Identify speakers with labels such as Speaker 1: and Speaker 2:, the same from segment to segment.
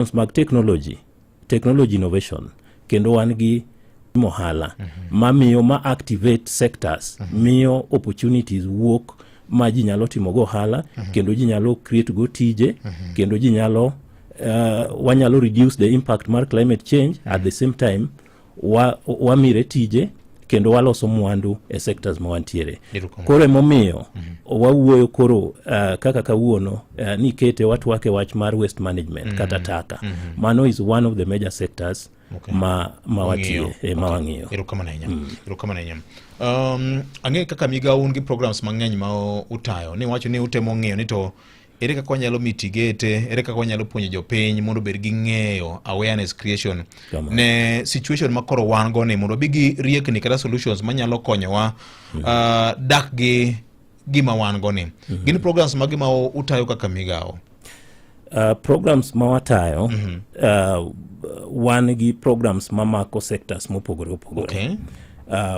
Speaker 1: Mag technology, technology innovation, kendo wan gi ohala mamiyo ma activate sectors, miyo opportunities wuok ma ji nyalo timo go ohala, kendo ji nyalo create go tije, kendo ji nyalo wanyalo reduce the impact mar climate change. At the same time wamire tije kendo waloso mwandu e sectors ma wantiere.
Speaker 2: Erokamano.
Speaker 1: Koro emomiyo wawuoyo koro kaka kawuono nikete watwake wach mar waste management kata taka. Mano is one of the major sectors ma watiye
Speaker 2: Wang'iyo.
Speaker 1: ma wang'iyo.
Speaker 2: Erokamano ahinya, erokamano ahinya. Ang'e kaka migawo un gi programs mang'eny ma utayo ni wacho ni utemo ng'iyo ni to ere kaka wanyalo mitigate, ere kaka wanyalo puonjo jopiny mondo obed gi ng'eyo, awareness creation
Speaker 1: Kamano.
Speaker 2: ne situation ma koro wan go ni, mondo wabi gi riekni kata solutions manyalo konyowa dak gi gima wan go ni. Gin programs mage ma utayo kaka migawo?
Speaker 1: Programs ma watayo, wan gi programs mamako sectors mopogore opogore.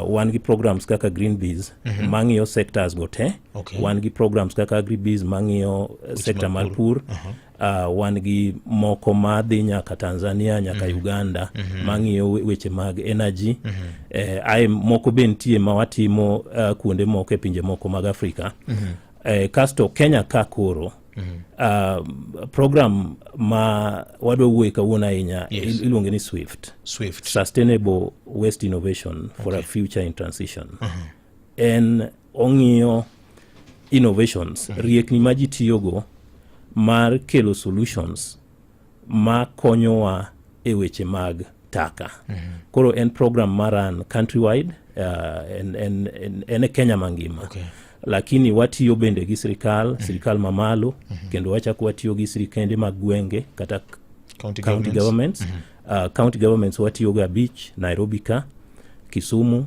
Speaker 1: Wan gi programs kaka Green Biz mang'iyo sectors go te. Wan gi programs kaka Agribiz mang'iyo sector
Speaker 2: mag
Speaker 1: mar pur. Wan gi moko madhi nyaka Tanzania, nyaka Uganda, mang'iyo weche mag energy. Ae moko be nitie ma watimo kuonde moko e pinje moko mag Afrika. Kasto Kenya ka koro program ma wadwa wuoye kawuono ahinya iluonge ni SWIFT.
Speaker 2: SWIFT.
Speaker 1: Sustainable Waste Innovation for a Future in Transition. En ong'iyo innovations, riekni ma ji tiyogo mar kelo solutions ma konyowa e weche mag taka. Koro en program ma run countrywide, en e Kenya mangima. Lakini watiyo bende gi sirikal mamalo, kendo wachako watiyo gi sirikende mag gwenge kata
Speaker 2: county,
Speaker 1: county
Speaker 2: governments.
Speaker 1: governments. County governments watiyo go abich: Nairobi ka, Kisumu,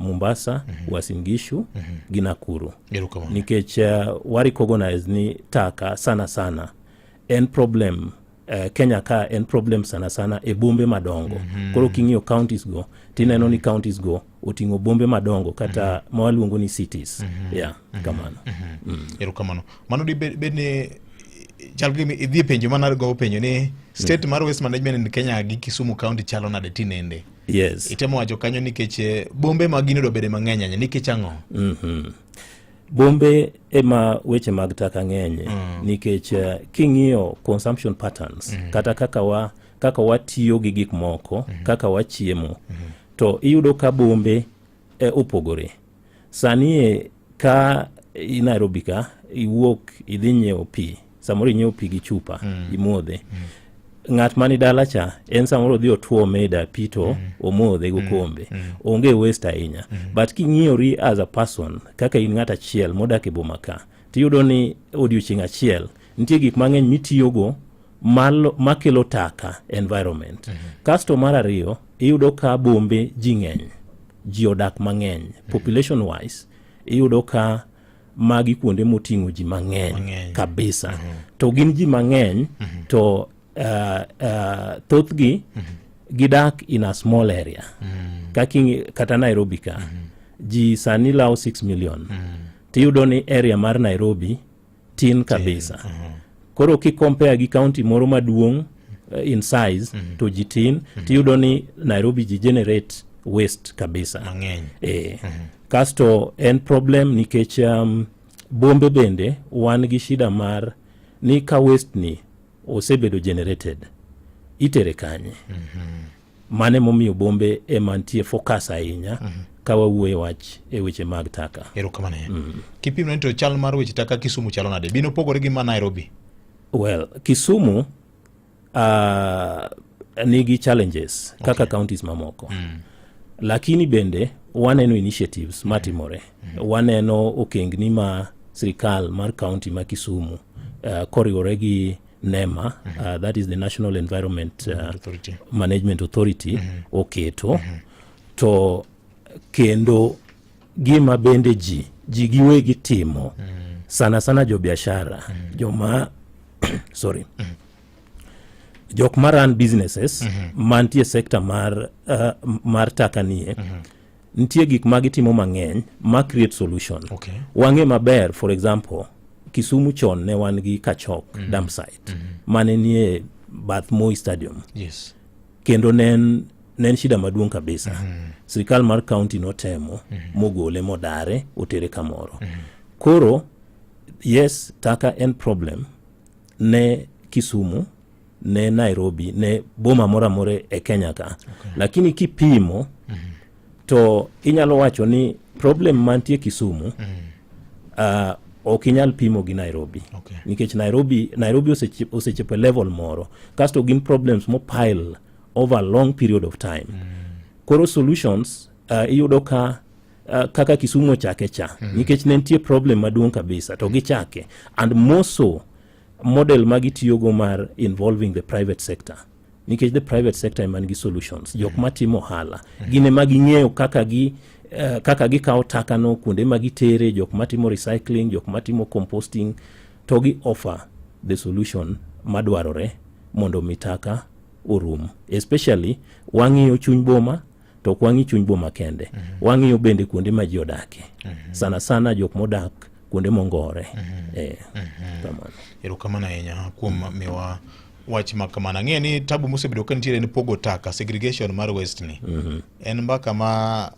Speaker 1: Mombasa, Uasin Gishu gi Nakuru.
Speaker 2: Erokamano.
Speaker 1: Nikech wa recognize ni taka sana sana en problem Kenya ka, en problem sana sana e bombe madongo. Koro king'iyo counties go, tineno ni counties go oting'o bombe madongo kata ma waluongo ni cities. Yeah, kamano.
Speaker 2: Erokamano. Mano di bed ni chal gi idhi e penjo mana go penjo ni state mar waste management in Kenya gi Kisumu County chalo nade tinende?
Speaker 1: Yes.
Speaker 2: Itemo wacho kanyo nikech bombe ma gin obedo mang'eny ahinya, nikech ang'o?
Speaker 1: Bombe ema weche mag taka ng'enye nikech king'iyo consumption patterns kata kaka watiyo gi gik moko, kaka wachiemo, to iyudo ka bombe opogore. Sani e ka i Nairobi ka iwuok idhi nyiewo pi, samoro inyiewo pi gi chupa imodhe. Ng'at mani dala cha en samoro odhi otuome e pi to omodhe gokombe, onge waste ahinya. But king'iyori as a person, kaka in ng'at achiel modak e boma ka, tiyudo ni odiochieng' achiel nitie gik mang'eny mitiyogo makelo taka environment. Kasto mar ariyo, iyudo ka bombe ji ng'eny, ji odak mang'eny. Population wise iyudo ka magi kuonde moting'o ji mang'eny
Speaker 2: Mang'eny.
Speaker 1: kabisa. To gin ji mang'eny to thothgi gidak in a small area. Kata Nairobi ka ji sani lawo 6 million, tiyudo ni area mar Nairobi tin kabisa. Koro ki compare gi county moro maduong' in size to ji tin, tiyudo ni Nairobi ji generate waste kabisa
Speaker 2: mang'eny.
Speaker 1: Kasto en problem nikech bombe bende wan gi shida mar ni ka waste ni osebedo generated, itere kanye? Mane momiyo bombe ema nitie focus ahinya ka wawuoyo wach e weche mag taka.
Speaker 2: Erokamano ahinya. Kipimo ni to chal mar weche taka Kisumu chalo nade? Bino pogore gi ma Nairobi?
Speaker 1: Well, Kisumu nigi challenges kaka counties mamoko, lakini bende waneno initiatives matimore. Waneno okengni ma sirikal mar county ma Kisumu koriwore gi NEMA, that is the National Environment
Speaker 2: Authority.
Speaker 1: Management Authority, oketo. To kendo gima bende ji giwegi timo, sana sana jobiashara, joma, sorry, jok ma run businesses mantie sector mar taka nie, nitie gik ma gitimo mang'eny ma create solution. Wang'e maber, for example, Kisumu chon ne wan gi Kachok dump site mane nie bath Moi Stadium.
Speaker 2: Yes.
Speaker 1: Kendo ne en shida maduong' kabisa. Sirikal mar county notemo mogole, modare, otere kamoro. Koro yes, taka en problem ne Kisumu, ne Nairobi, ne boma moro amora e Kenya ka. Lakini kipimo to inyalo wacho ni problem mantie Kisumu ok inyal pimo gi Nairobi. Nikech Nairobi osechopo e level moro kasto gin problems mo pile over a long period of time. Koro solutions iyudo ka kaka Kisumu ochake cha, nikech ne nitie problem maduong' kabisa to gichake, and more so model ma gitiyogo mar involving the private sector, nikech the private sector ema nigi solutions. Jok matimo ohala gin ema ging'eyo kaka gikawo taka no, kuonde ma gitere, jok matimo recycling, jok matimo composting, to gi offer the solution madwarore mondo mi taka orum. Especially wang'iyo chuny boma, to ok wang'i chuny boma kende, wang'iyo bende kuonde ma ji odake, sana sana jok modak kuonde mongore. Kamano.
Speaker 2: Erokamano ahinya kuom miwa wach ma kamano. Ang'eyo ni tabu mosebedo ka nitiere en pogo taka, segregation mar waste ni. En mbaka ma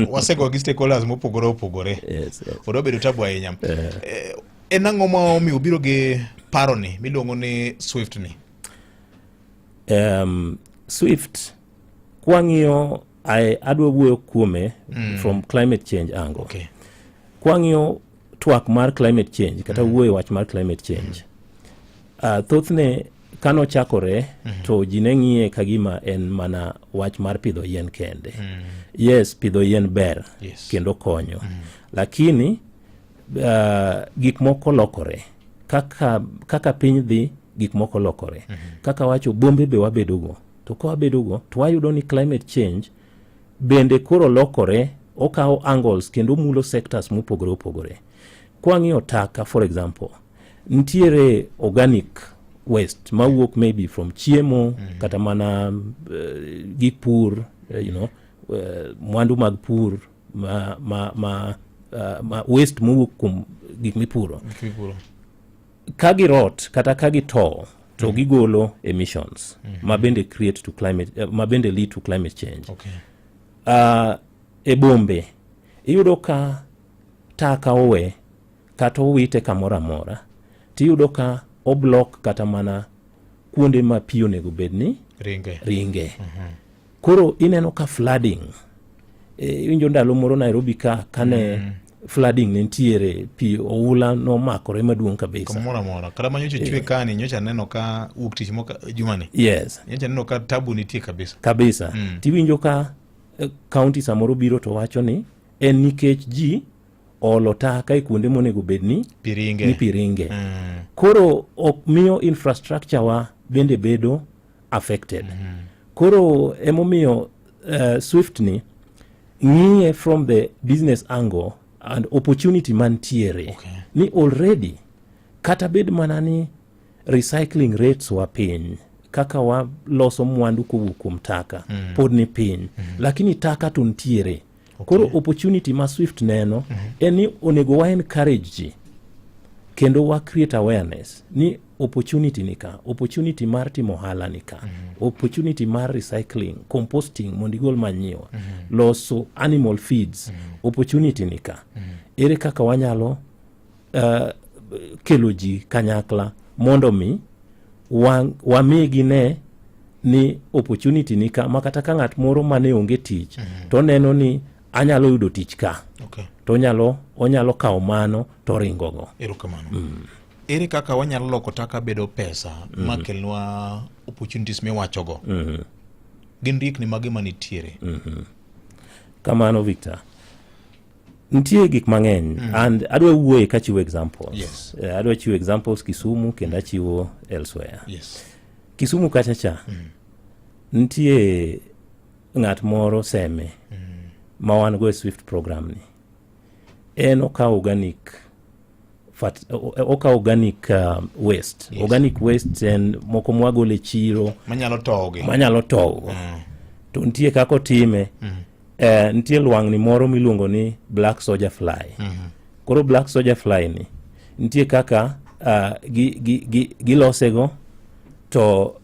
Speaker 2: wasego gi stakeholders mopogore opogore.
Speaker 1: Yes.
Speaker 2: Odwa bedo tabu ahinya. En ang'o ma omiyo ubiro gi paroni miluongo ni Swift ni?
Speaker 1: Swift kwang'iyo, adwa wuoyo kuome from climate change angle. Kwang'iyo twak mar climate change kata wuoyo e wach mar climate change, thothne kanochakore to ji ne ng'iye ka gima en mana wach mar pidho yien kende. Yes, pidho yien ber kendo konyo, lakini gik moko lokore kaka piny dhi, gik moko lokore. Kaka wacho, bombe be wabedogo, to ka wabedogo to wayudo ni climate change bende koro lokore, okawo angles kendo mulo sectors mopogore opogore. Kwang'iyo taka, for example, nitiere organic waste mawuok maybe from chiemo kata mana gik pur, mwandu mag pur ma waste mowuok kuom gik mipuro.
Speaker 2: Gik mipuro.
Speaker 1: Ka girot kata ka gitow to gigolo emissions ma bende create to climate ma bende lead to climate change. E bombe iyudo ka taka owe kata owite kamoro amora, tiyudo ka oblock kata mana kuonde ma pi onego bed ni
Speaker 2: ringe.
Speaker 1: Ringe. Koro ineno ka flooding, iwinjo ndalo moro Nairobi ka kane flooding ne nitiere, pi oula nomakore maduong' kabisa.
Speaker 2: Kamoro amora. Kata ma nyocha chwe kani, nyocha aneno ka wuok tich moka jumani. Nyocha aneno ka tabu nitie kabisa.
Speaker 1: Kabisa. Tiwinjo ka county samoro biro to wacho ni en nikech ji olo taka e kuonde monego bed ni
Speaker 2: pi ringe.
Speaker 1: Ni pi ringe. Koro ok miyo infrastructure wa bende bedo affected. Koro emomiyo Swift ni ng'iye from the business angle and opportunity mantiere ni already kata bed mana ni recycling rates wa piny, kaka waloso mwandu kowuok kuom taka pod ni piny, lakini taka to ntiere. Koro opportunity ma Swift neno en ni onego wa encourage ji kendo wa create awareness ni opportunity ni ka, opportunity mar timo ohala ni ka, opportunity mar recycling, composting mondo igol manyiwa, loso animal feeds, opportunity ni ka. Ere kaka wanyalo kelo ji kanyakla mondo mi wamigi ne ni opportunity ni ka, ma kata ka ng'at moro mane onge tich to oneno ni anyalo yudo tich ka, to onyalo kawo mano to oringogo.
Speaker 2: Erokamano. Ere kaka wanyalo loko taka bedo pesa ma kelnwa opportunities miwachogo? Gin riekni mage manitiere?
Speaker 1: Kamano, Victor, nitie gik mang'eny and adwa wuoye kachiwo examples. Adwa chiwo examples Kisumu kendo achiwo elsewhere. Kisumu kacha cha nitie ng'at moro Seme ma wan go e Swift program ni. En okawo organic okawo organic waste. Organic waste en moko mwagolo e chiro
Speaker 2: manyalo towogi.
Speaker 1: Manyalo towo. To nitie kaka otime. Nitie lwang'ni moro miluongo ni black soldier fly. Koro black soldier fly ni nitie kaka gilosego. To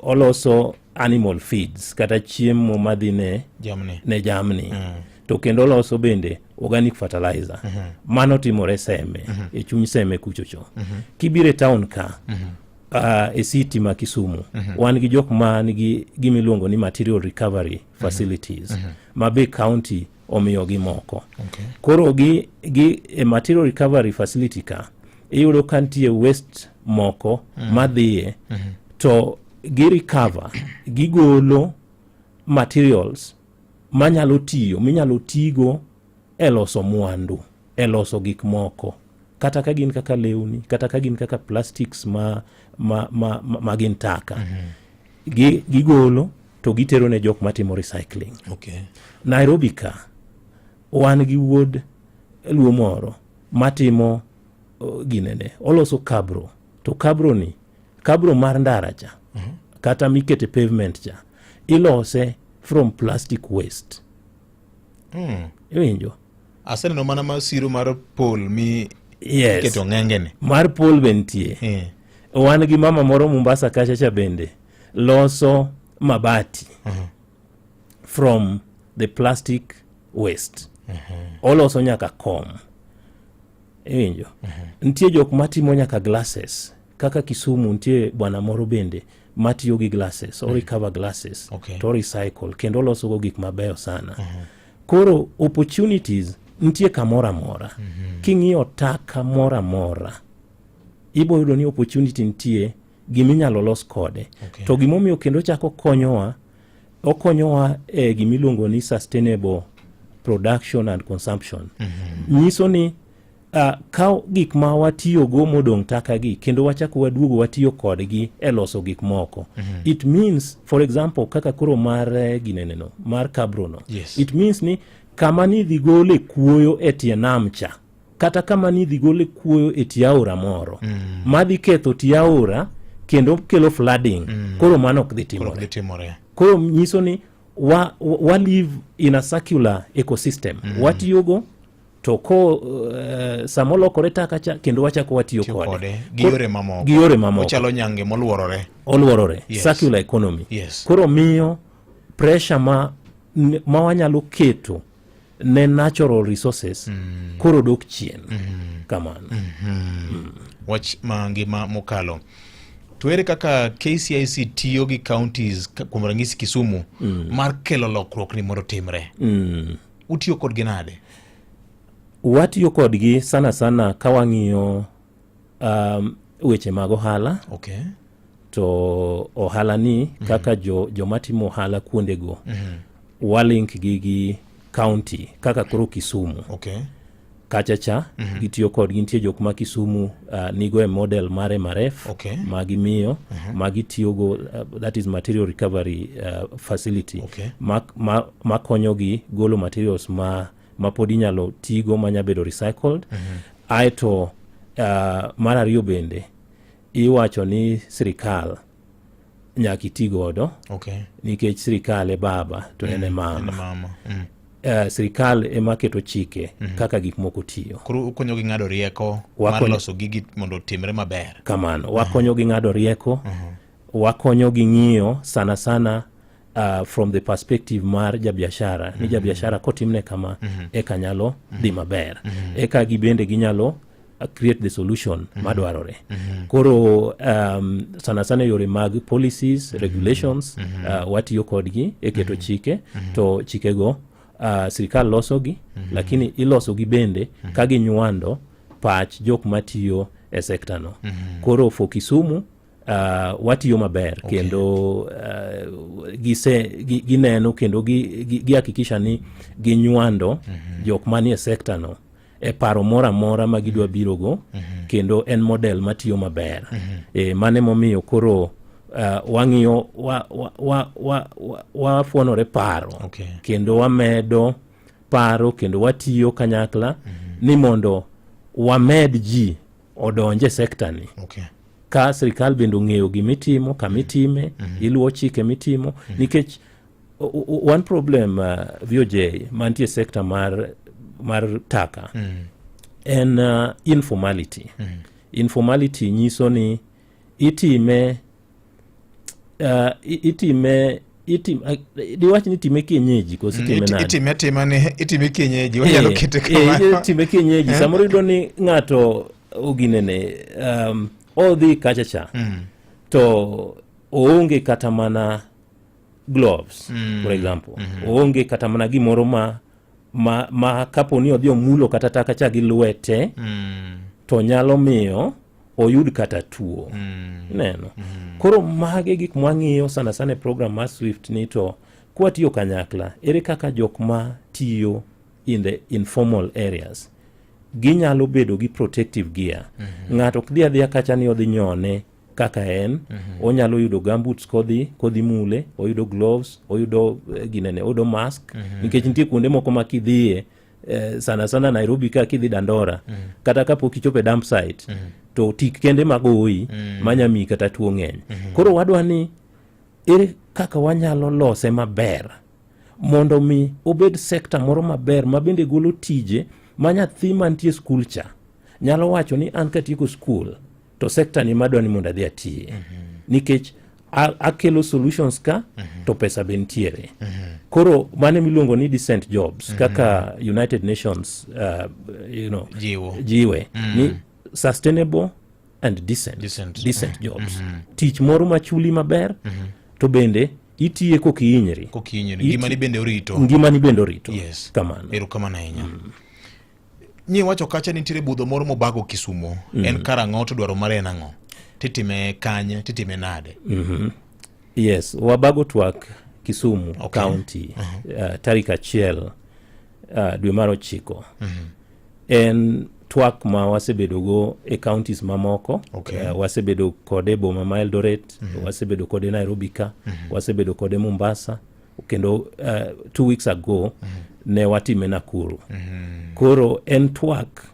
Speaker 1: oloso animal feeds kata chiemo madhi ne
Speaker 2: jamni,
Speaker 1: ne jamni. To kendo oloso bende organic fertilizer. Mano timore Seme, e chuny Seme kuchocho. Kibiro e town ka, e city ma Kisumu, wan gi jok ma nigi gimiluongo ni material recovery facilities ma be county omiyogi moko. Koro gi e material recovery facility ka iyudo ka nitie waste moko madhiye to gi recover, gigolo materials manyalo tiyo, minyalo tigo e loso mwandu, e loso gik moko, kata ka gin kaka lewni, kata ka gin kaka plastics ma gin taka. Gigolo to gitero ne jok matimo recycling. Nairobi ka wan gi wuod luo moro matimo ginene, oloso cabro, to cabro ni, cabro mar ndara cha, kata mikete pavement cha, ilose from plastic waste. Iwinjo?
Speaker 2: Aseneno mana ma siro mar pole mi iketo ng'engene.
Speaker 1: Mar pole be nitie. Wan gi mama moro Mombasa kacha cha bende loso mabati from the plastic waste. Oloso nyaka kom. Iwinjo? Nitie jok matimo nyaka glasses. Kaka Kisumu nitie bwana moro bende matiyo gi glasses, o recover glasses to recycle kendo oloso go gik mabeyo sana. Koro opportunities nitie kamoro amora. King'iyo taka moro amora, ibo yudo ni opportunity nitie, giminyalo los kode. To gimomiyo kendo chako konyowa, okonyowa e gimiluongo ni sustainable production and consumption. Nyiso ni ka gik ma watiyogo modong' taka gi kendo wachako waduogo watiyo kodgi e loso gik moko. It means, for example, kaka koro mar gineneno mar cabro no. It means ni kama nidhi gole kuoyo e tie nam cha, kata kama nidhi gole kuoyo e tie aora moro madhi ketho tie aora kendo kelo flooding, koro mano ok dhi
Speaker 2: Koro
Speaker 1: timore.
Speaker 2: dhi timore.
Speaker 1: Koro nyiso ni wa live in a circular ecosystem. Watiyogo to ko sama olokore taka cha kendo wachako watiyo
Speaker 2: Tiyo
Speaker 1: kode,
Speaker 2: kode gi yore mamoko.
Speaker 1: Gi yore mamoko.
Speaker 2: Ochalo nyange moluorore.
Speaker 1: Oluorore. Circular economy. Koro miyo pressure ma wanyalo keto ne natural resources koro dok chien kamano.
Speaker 2: Wach ma ngima mokalo. To ere kaka KCIC tiyo gi counties, kuom ranyisi Kisumu, mar kelo lokruok ni mondo timre? Utiyo kodgi nade?
Speaker 1: Watiyo kodgi sana sana ka wang'iyo weche mag ohala. To ohala ni kaka joma timo ohala kuondego, walink gi county kaka koro Kisumu. Kacha cha gitiyo kodgi, nitie jok ma Kisumu nigo e model mar MRF ma gimiyo ma gitiyogo, that is material recovery facility ma konyogi golo materials ma pod inyalo tigo, manya bedo recycled. Aeto mar ariyo bende iwacho ni sirikal nyaka iti godo nikech sirikal e baba to en e mama.
Speaker 2: En mama.
Speaker 1: Sirikal ema keto chike kaka gik moko tiyo.
Speaker 2: Koro ukonyogi ng'ado rieko mar loso gigi mondo otimre maber.
Speaker 1: Kamano, wakonyogi ng'ado rieko, wakonyogi ng'iyo sana sana from the perspective mar jabiashara ni jabiashara kotimne kama eka nyalo dhi maber, eka gibende ginyalo create the solution madwarore. Koro sana sana yore mag policies, regulations, watiyo kodgi e keto chike, to chikego sirikal losogi, lakini ilosogi bende ka ginywando pach jok matiyo e sekta no. Koro for Kisumu watiyo maber kendo gineno kendo gihakikisha ni ginywando jok manie sekta no e paro moro amora ma gidwa birogo, kendo en model matiyo maber. Mano emomiyo koro wang'iyo wafuonore paro kendo wamedo paro kendo watiyo kanyakla ni mondo wamed ji odonje sekta ni. Ka sirikal bende ong'eyo gimitimo, kamitime, iluwo chike mitimo, nikech one problem, VOJ, mantie sekta mar taka en informality. Informality nyiso ni Itime itime itim, diwach ni itime kienyeji koso itime nade?
Speaker 2: Itime atima ni itime kienyeji, wanyalo kete kamano.
Speaker 1: Itime kienyeji. Samoro iyudo ni ng'ato oginene odhi kacha cha to oonge kata mana gloves for example, oonge kata mana gimoro ma kapo ni odhi omulo kata taka cha gi lwete to nyalo miyo oyud kata tuo. Ineno? Koro mage gik mwang'iyo sana sana e program mar Swift ni to kwatiyo kanyakla, ere kaka jok ma tiyo in the informal areas ginyalo bedo gi protective gear. Ng'ato ok dhi adhiya kacha ni odhi nyone kaka en. Onyalo yudo gumboots kodhi mule, oyudo gloves, oyudo ginene, oyudo mask, nikech nitie kuonde moko ma kidhiye, sana sana Nairobi ka kidhi Dandora, kata kapok ichopo e dump site, to tik kende magoyi manya miyi kata tuo ng'eny. Koro wadwa ni ere kaka wanyalo lose maber mondo mi obed sekta moro maber ma bende golo tije ma nyathi mantie skul cha nyalo wacho ni an katieko skul to sekta ni madwa ni mondo adhi atiye, nikech akelo solutions ka to pesa be nitiere. Koro mano miluongo ni decent jobs, kaka United Nations
Speaker 2: Jiwo.
Speaker 1: Jiwe ni sustainable and decent,
Speaker 2: Decent.
Speaker 1: Decent jobs, tich moro machuli maber to bende itiye kokihinyri.
Speaker 2: Kokihinyri, ngimani bende orito.
Speaker 1: Ngimani bende orito.
Speaker 2: Yes.
Speaker 1: Kamano.
Speaker 2: Erokamano ahinya. Nyiwacho kacha nitiere budho moro mobago Kisumo. En karang'o to dwaro mare en ang'o? Titime kanye? Titime nade?
Speaker 1: Yes, wabago twak Kisumu County tarik 1 dwe mar 9. En twak ma wasebedogo e counties mamoko. Wasebedo kode e boma ma Eldoret, wasebedo kode Nairobi ka, wasebedo kode Mombasa, kendo 2 weeks ago ne watime Nakuru. Koro en twak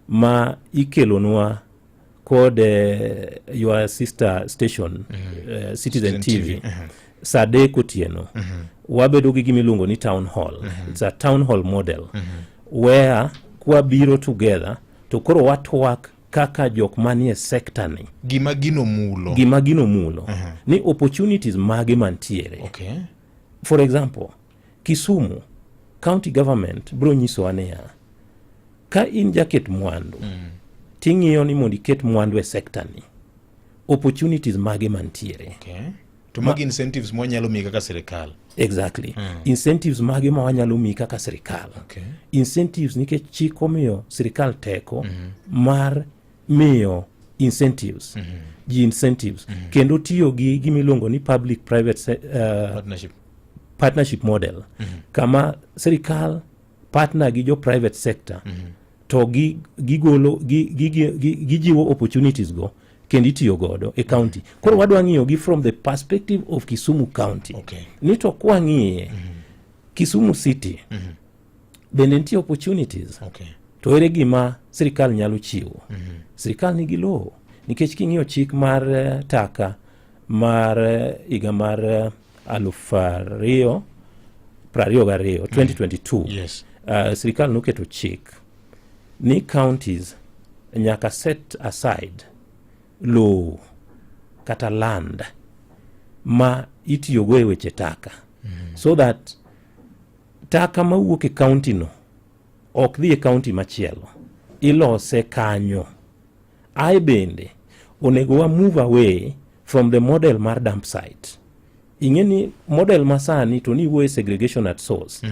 Speaker 1: ma ikelonwa kod your sister station, Citizen
Speaker 2: Citizen
Speaker 1: TV,
Speaker 2: TV.
Speaker 1: Saa 3 otieno. Wabedo gi gima iluongo ni town hall. It's a town hall model where kwabiro together to koro watwak kaka jok manie sekta ni.
Speaker 2: Gima gino mulo.
Speaker 1: Gima gino mulo ni opportunities mage mantiere. For example, Kisumu county government biro nyisowa niya, ka in jaket mwandu ting'iyo ni mondo iket mwandu e sekta ni, opportunities mage mantiere?
Speaker 2: Okay. To magi incentives mwanyalo miyi kaka sirikal.
Speaker 1: Exactly. Incentives mage ma wanyalo miyi kaka sirikal? Incentives nikech chik omiyo sirikal teko mar miyo incentives ji incentives kendo tiyo gi gima iluongo ni public private
Speaker 2: Partnership.
Speaker 1: Partnership model, kama sirikal partner gi jo private sector to gi gigolo gi, gi, gi, gi, gijiwo opportunities go kendo itiyo godo e county. Koro wadwa ng'iyo gi from the perspective of Kisumu County ni to kwang'iye Kisumu City bende nitie opportunities to ere gima sirikal nyalo chiwo? Sirikal nigi lowo, nikech king'iyo chik mar taka mar higa mar 2022, 2022, sirikal noketo chik ni counties nyaka set aside lowo kata land ma itiyogo e weche taka, so that taka mawuok e county no ok dhi e county machielo, ilose kanyo. Ae bende onego wa move away from the model mar dump site. Ing'e ni model masani to ni wuoye segregation at source.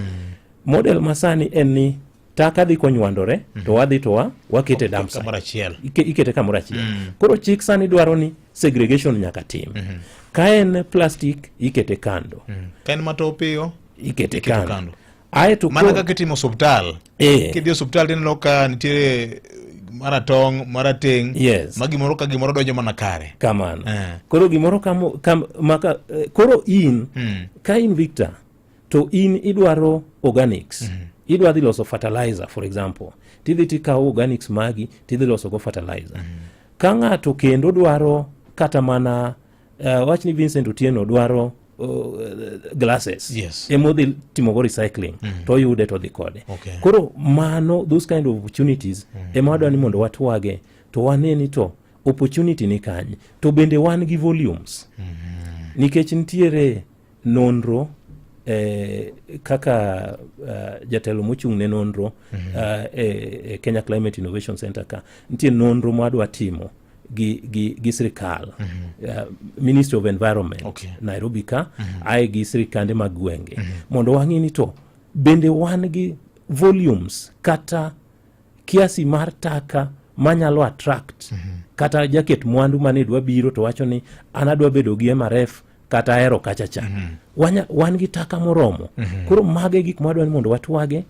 Speaker 1: Model masani en ni taka dhi konywandore to wadhi to wakete dump site.
Speaker 2: Kamoro achiel.
Speaker 1: Ikete kamoro achiel. Koro chik sani dwaro ni segregation nyaka tim. Ka en plastic, ikete kando.
Speaker 2: Ka en matope,
Speaker 1: ikete
Speaker 2: iketo
Speaker 1: kando.
Speaker 2: Kando.
Speaker 1: Ae to
Speaker 2: Mana kaka itimo osuptal. Kidhi e osuptal tineno ka nitiere maratong', marateng'. Ma gimoro ka gimoro donjo mana kare.
Speaker 1: Kamano. Koro gimoro maka, koro in ka in Victor to in idwaro organics, idwa dhi loso fertilizer for example, tidhi tikawo organics magi tidhi loso go fertilizer. Ka ng'ato kendo dwaro kata mana wach ni Vincent Otieno dwaro glasses emodhi timogo recycling, to oyude to odhi kode. Koro mano those kind of opportunities ema wadwa ni mondo watwage to wane ni to Opportunity ni kanye? To bende wan gi volumes. Nikech nitiere nonro kaka jatelo mochung' ne nonro e Kenya Climate Innovation Center ka nitie nonro mwadwa timo gi sirikal, Ministry of Environment Nairobi ka, ae gi sirikande mag gwenge, mondo wang'i ni to bende wan gi volumes kata kiasi mar taka manyalo attract kata jaket mwandu mane dwa biro to wacho ni an adwa bedo gi MRF kata ahero kacha cha. Wan gi taka moromo. Koro mago e gik mwadwa ni mondo watwage.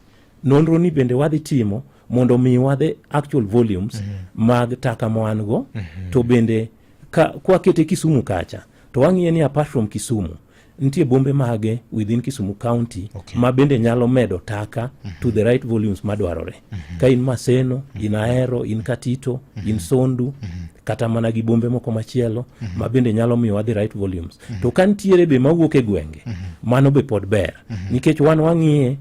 Speaker 1: Nonro ni bende wadhi timo mondo miwa the actual volumes mag taka ma wan go. To bende ka kwakete Kisumu kacha to wang'iye ni apart from Kisumu nitie bombe mage within Kisumu County ma bende nyalo medo taka to the right volumes madwarore. Ka in Maseno, in Ahero, in Katito, in Sondu, kata mana gi bombe moko machielo ma bende nyalo miyowa the right volumes. To ka nitiere be mawuok e gwenge, mano be pod ber, nikech wan wang'iye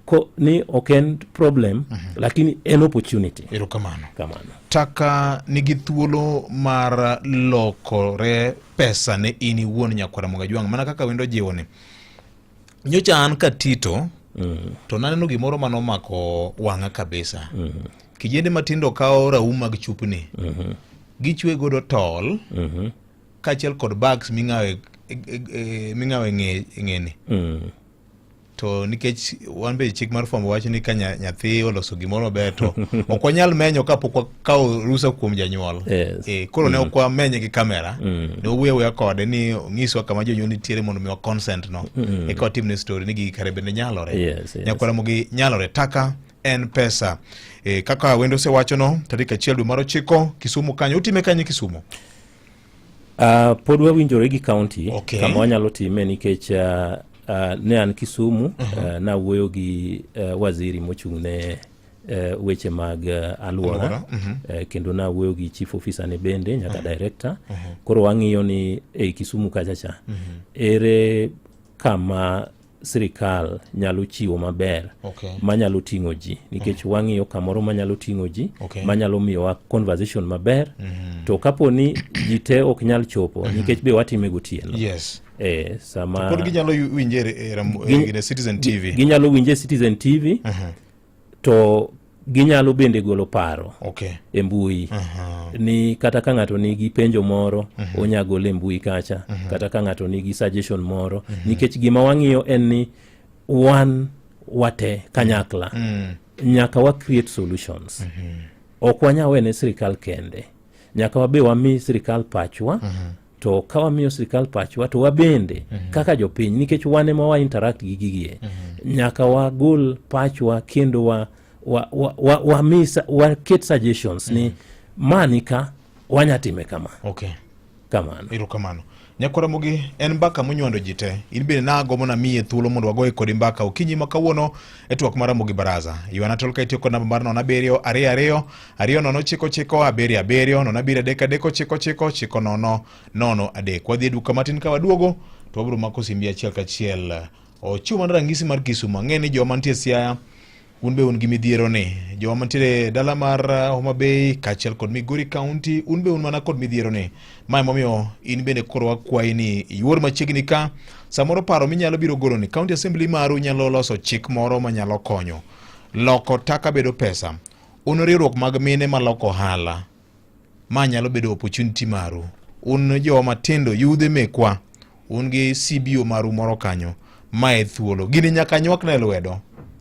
Speaker 1: ko, ni ok en problem, lakini en opportunity.
Speaker 2: Erokamano.
Speaker 1: Kamano.
Speaker 2: Taka nigi thuolo mar lokore pesa ne in iwuon, nyakwara Mogajwang', mana kaka wendo jiwo ni. Nyocha an Katito to naneno gimoro manomako wang'a kabisa. Kijende matindo kawo raum mag chupni, gichwe godo tol kaachiel kod bags ming'awo e ng'eni. To nikech wan be chik mar fwambo wacho ni ka nyathi oloso gimoro maber to ok wanyal menyo kapok wakawo rusa kuom janyuol. Koro ne ok wamenye gi kamera, ne wawuoyo awuoya kode ni onyiswa kama jonyuol nitiere mondo miwa consent no, eka watimne story ni gigi kare bende nyalore. Nyakwara Ramogi, nyalore. Taka en pesa. Kaka wendo osewachono, tarik 1 dwe mar 9 Kisumu kanyo. Utime kanye Kisumu?
Speaker 1: Pod wawinjore gi county kama wanyalo time, nikech ne an Kisumu, nawuoyo gi waziri mochung' ne weche mag alwora,
Speaker 2: Alwora,
Speaker 1: kendo nawuoyo gi chief officer ne bende nyaka director. Koro wang'iyo ni ei Kisumu kacha cha ere kama sirikal nyalo chiwo maber manyalo ting'o ji, nikech wang'iyo kamoro manyalo ting'o ji, manyalo miyowa conversation maber. To kapo ni ji te ok nyal chopo, nikech be watime gotieno, sama
Speaker 2: Pod ginyalo winje e Citizen TV.
Speaker 1: Ginyalo winje Citizen TV, to ginyalo bende golo paro e mbui, ni kata ka ng'ato nigi penjo moro, onya golo e mbui kacha, kata ka ng'ato nigi suggestion moro, nikech gima wang'iyo en ni wan wate kanyakla nyaka wa create solutions. Ok wanya wene sirikal kende, nyaka wabe wami sirikal pachwa. To ka wamiyo sirikal pachwa, to wabende kaka jopiny, nikech wan ema wa interact gi gigie, nyaka wagol pachwa kendo waket suggestions ni mani ka wanya time kama. Kamano.
Speaker 2: Erokamano. Nyakwara Ramogi, en mbaka monywando ji te. In bende nagombo namiye thuolo mondo wagoye kodi mbaka okinyi ma kawuono e twak mar Ramogi Baraza. Ywana tol ka itiyo kod namba mar 0 7 2 2 2 0 9 9 7 7 0 7 3 3 9 9 9 0 0 3. Wadhi e duka matin, ka waduogo to wabiro mako simbi achiel kachiel. Ochiwo mana ranyisi mar Kisumu. Ang'e ni joma nitie Siaya un be un gi midhiero ni, joma mantiere dala mar Homa Bay kaachiel kod Migori County, un be un mana kod midhiero ni. Ma emomiyo in bende koro wakwayi ni iwuor machiegni ka samoro paro minyalo biro golo ni County Assembly maru nyalo loso chik moro manyalo konyo loko taka bedo pesa. Un riwruok mag mine maloko ohala, ma nyalo bedo opportunity maru. Un joma matindo, yudhe mekwa, un gi CBO maru moro kanyo, ma e thuolo. Gini nyaka nywakne lwedo.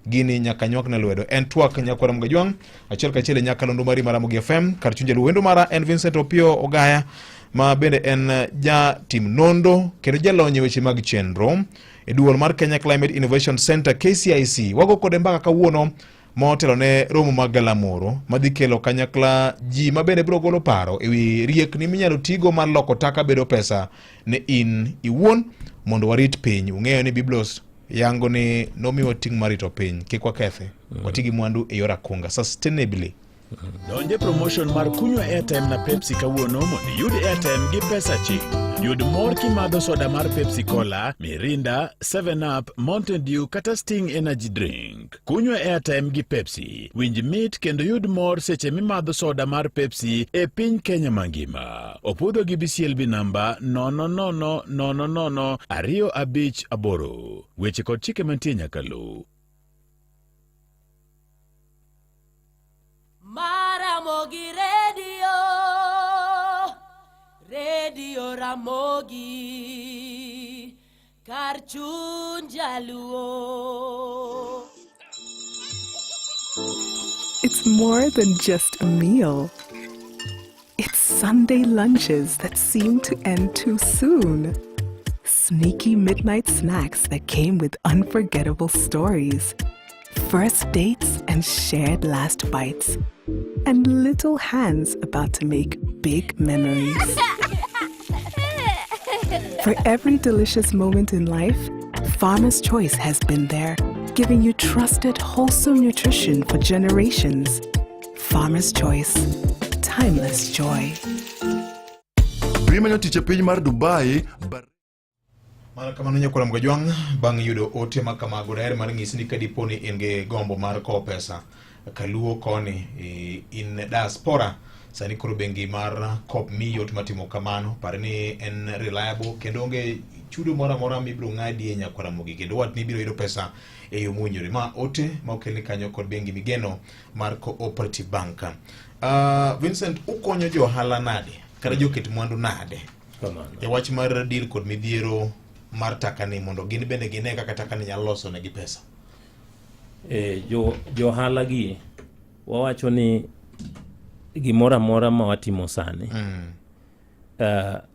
Speaker 2: Gini nyaka nywakne lwedo. En twak, nyakwara Mgajwang', achiel kachiel e nyakalondo mari mar Ramogi FM kar chuny jaluo. Wendo mara en Vincent Opiyo Ogaya, ma bende en jatim nonro kendo jalony e weche mag chenro e duol mar Kenya Climate Innovation Center, KCIC. Wago kode mbaka kawuono motelo ne romo mag galamoro madhi kelo kanyakla ji ma bende biro golo paro e wi riekni minyalo tigo mar loko taka bedo pesa ne in iwuon mondo warit piny. Ung'eyo ni Biblos yango ni nomiwa ting' mar rito piny, kik wakethe, wati gi mwandu e yor akunga, sustainably.
Speaker 3: Donje promotion mar kunywa airtime na Pepsi kawuono mondo iyud airtime gi pesa ching. Yud mor kimadho soda mar Pepsi Cola, Mirinda, 7up, Mountain Dew kata Sting Energy Drink. Kunywa airtime gi Pepsi. Winj mit kendo yud mor seche mimadho soda mar Pepsi e piny Kenya mangima. Opudho gi BCLB namba 000 258. Weche kod chike mantie nyaka luw.
Speaker 4: Maramogi Radio, Radio Ramogi, kar chuny jaluo.
Speaker 5: It's more than just a meal. It's Sunday lunches that seem to end too soon. Sneaky midnight snacks that came with unforgettable stories. First dates and shared last bites. And little hands about to make big memories. For every delicious moment in life, Farmer's Choice has been there, giving you trusted, wholesome nutrition for generations. Farmer's Choice, timeless joy.
Speaker 6: Bimanyo tich e piny mar Dubai.
Speaker 2: Mana kamano nyakwara Mgajwang' bang' yudo ote ma kamago daher mar nyisi ni kadipo ni in gi gombo mar kowo pesa kaluo koni in diaspora sani koro bengi mar Coop miyi yot mar timo kamano par ni en reliable kendo onge chudo moro amora mibiro ng'adi e nyakwara Ramogi kendo wat ni ibiro yudo pesa e yo mowinjore ma ote ma okelni kanyo kod bengi migeno mar Cooperative Bank. Vincent ukonyo jo ohala nade kata joket mwandu nade e wach mar deal kod midhiero mar taka ni mondo gin bende gine kaka taka ni nyalo loso negi pesa?
Speaker 1: E, jo johala gi wawacho ni gimoro amora ma watimo sani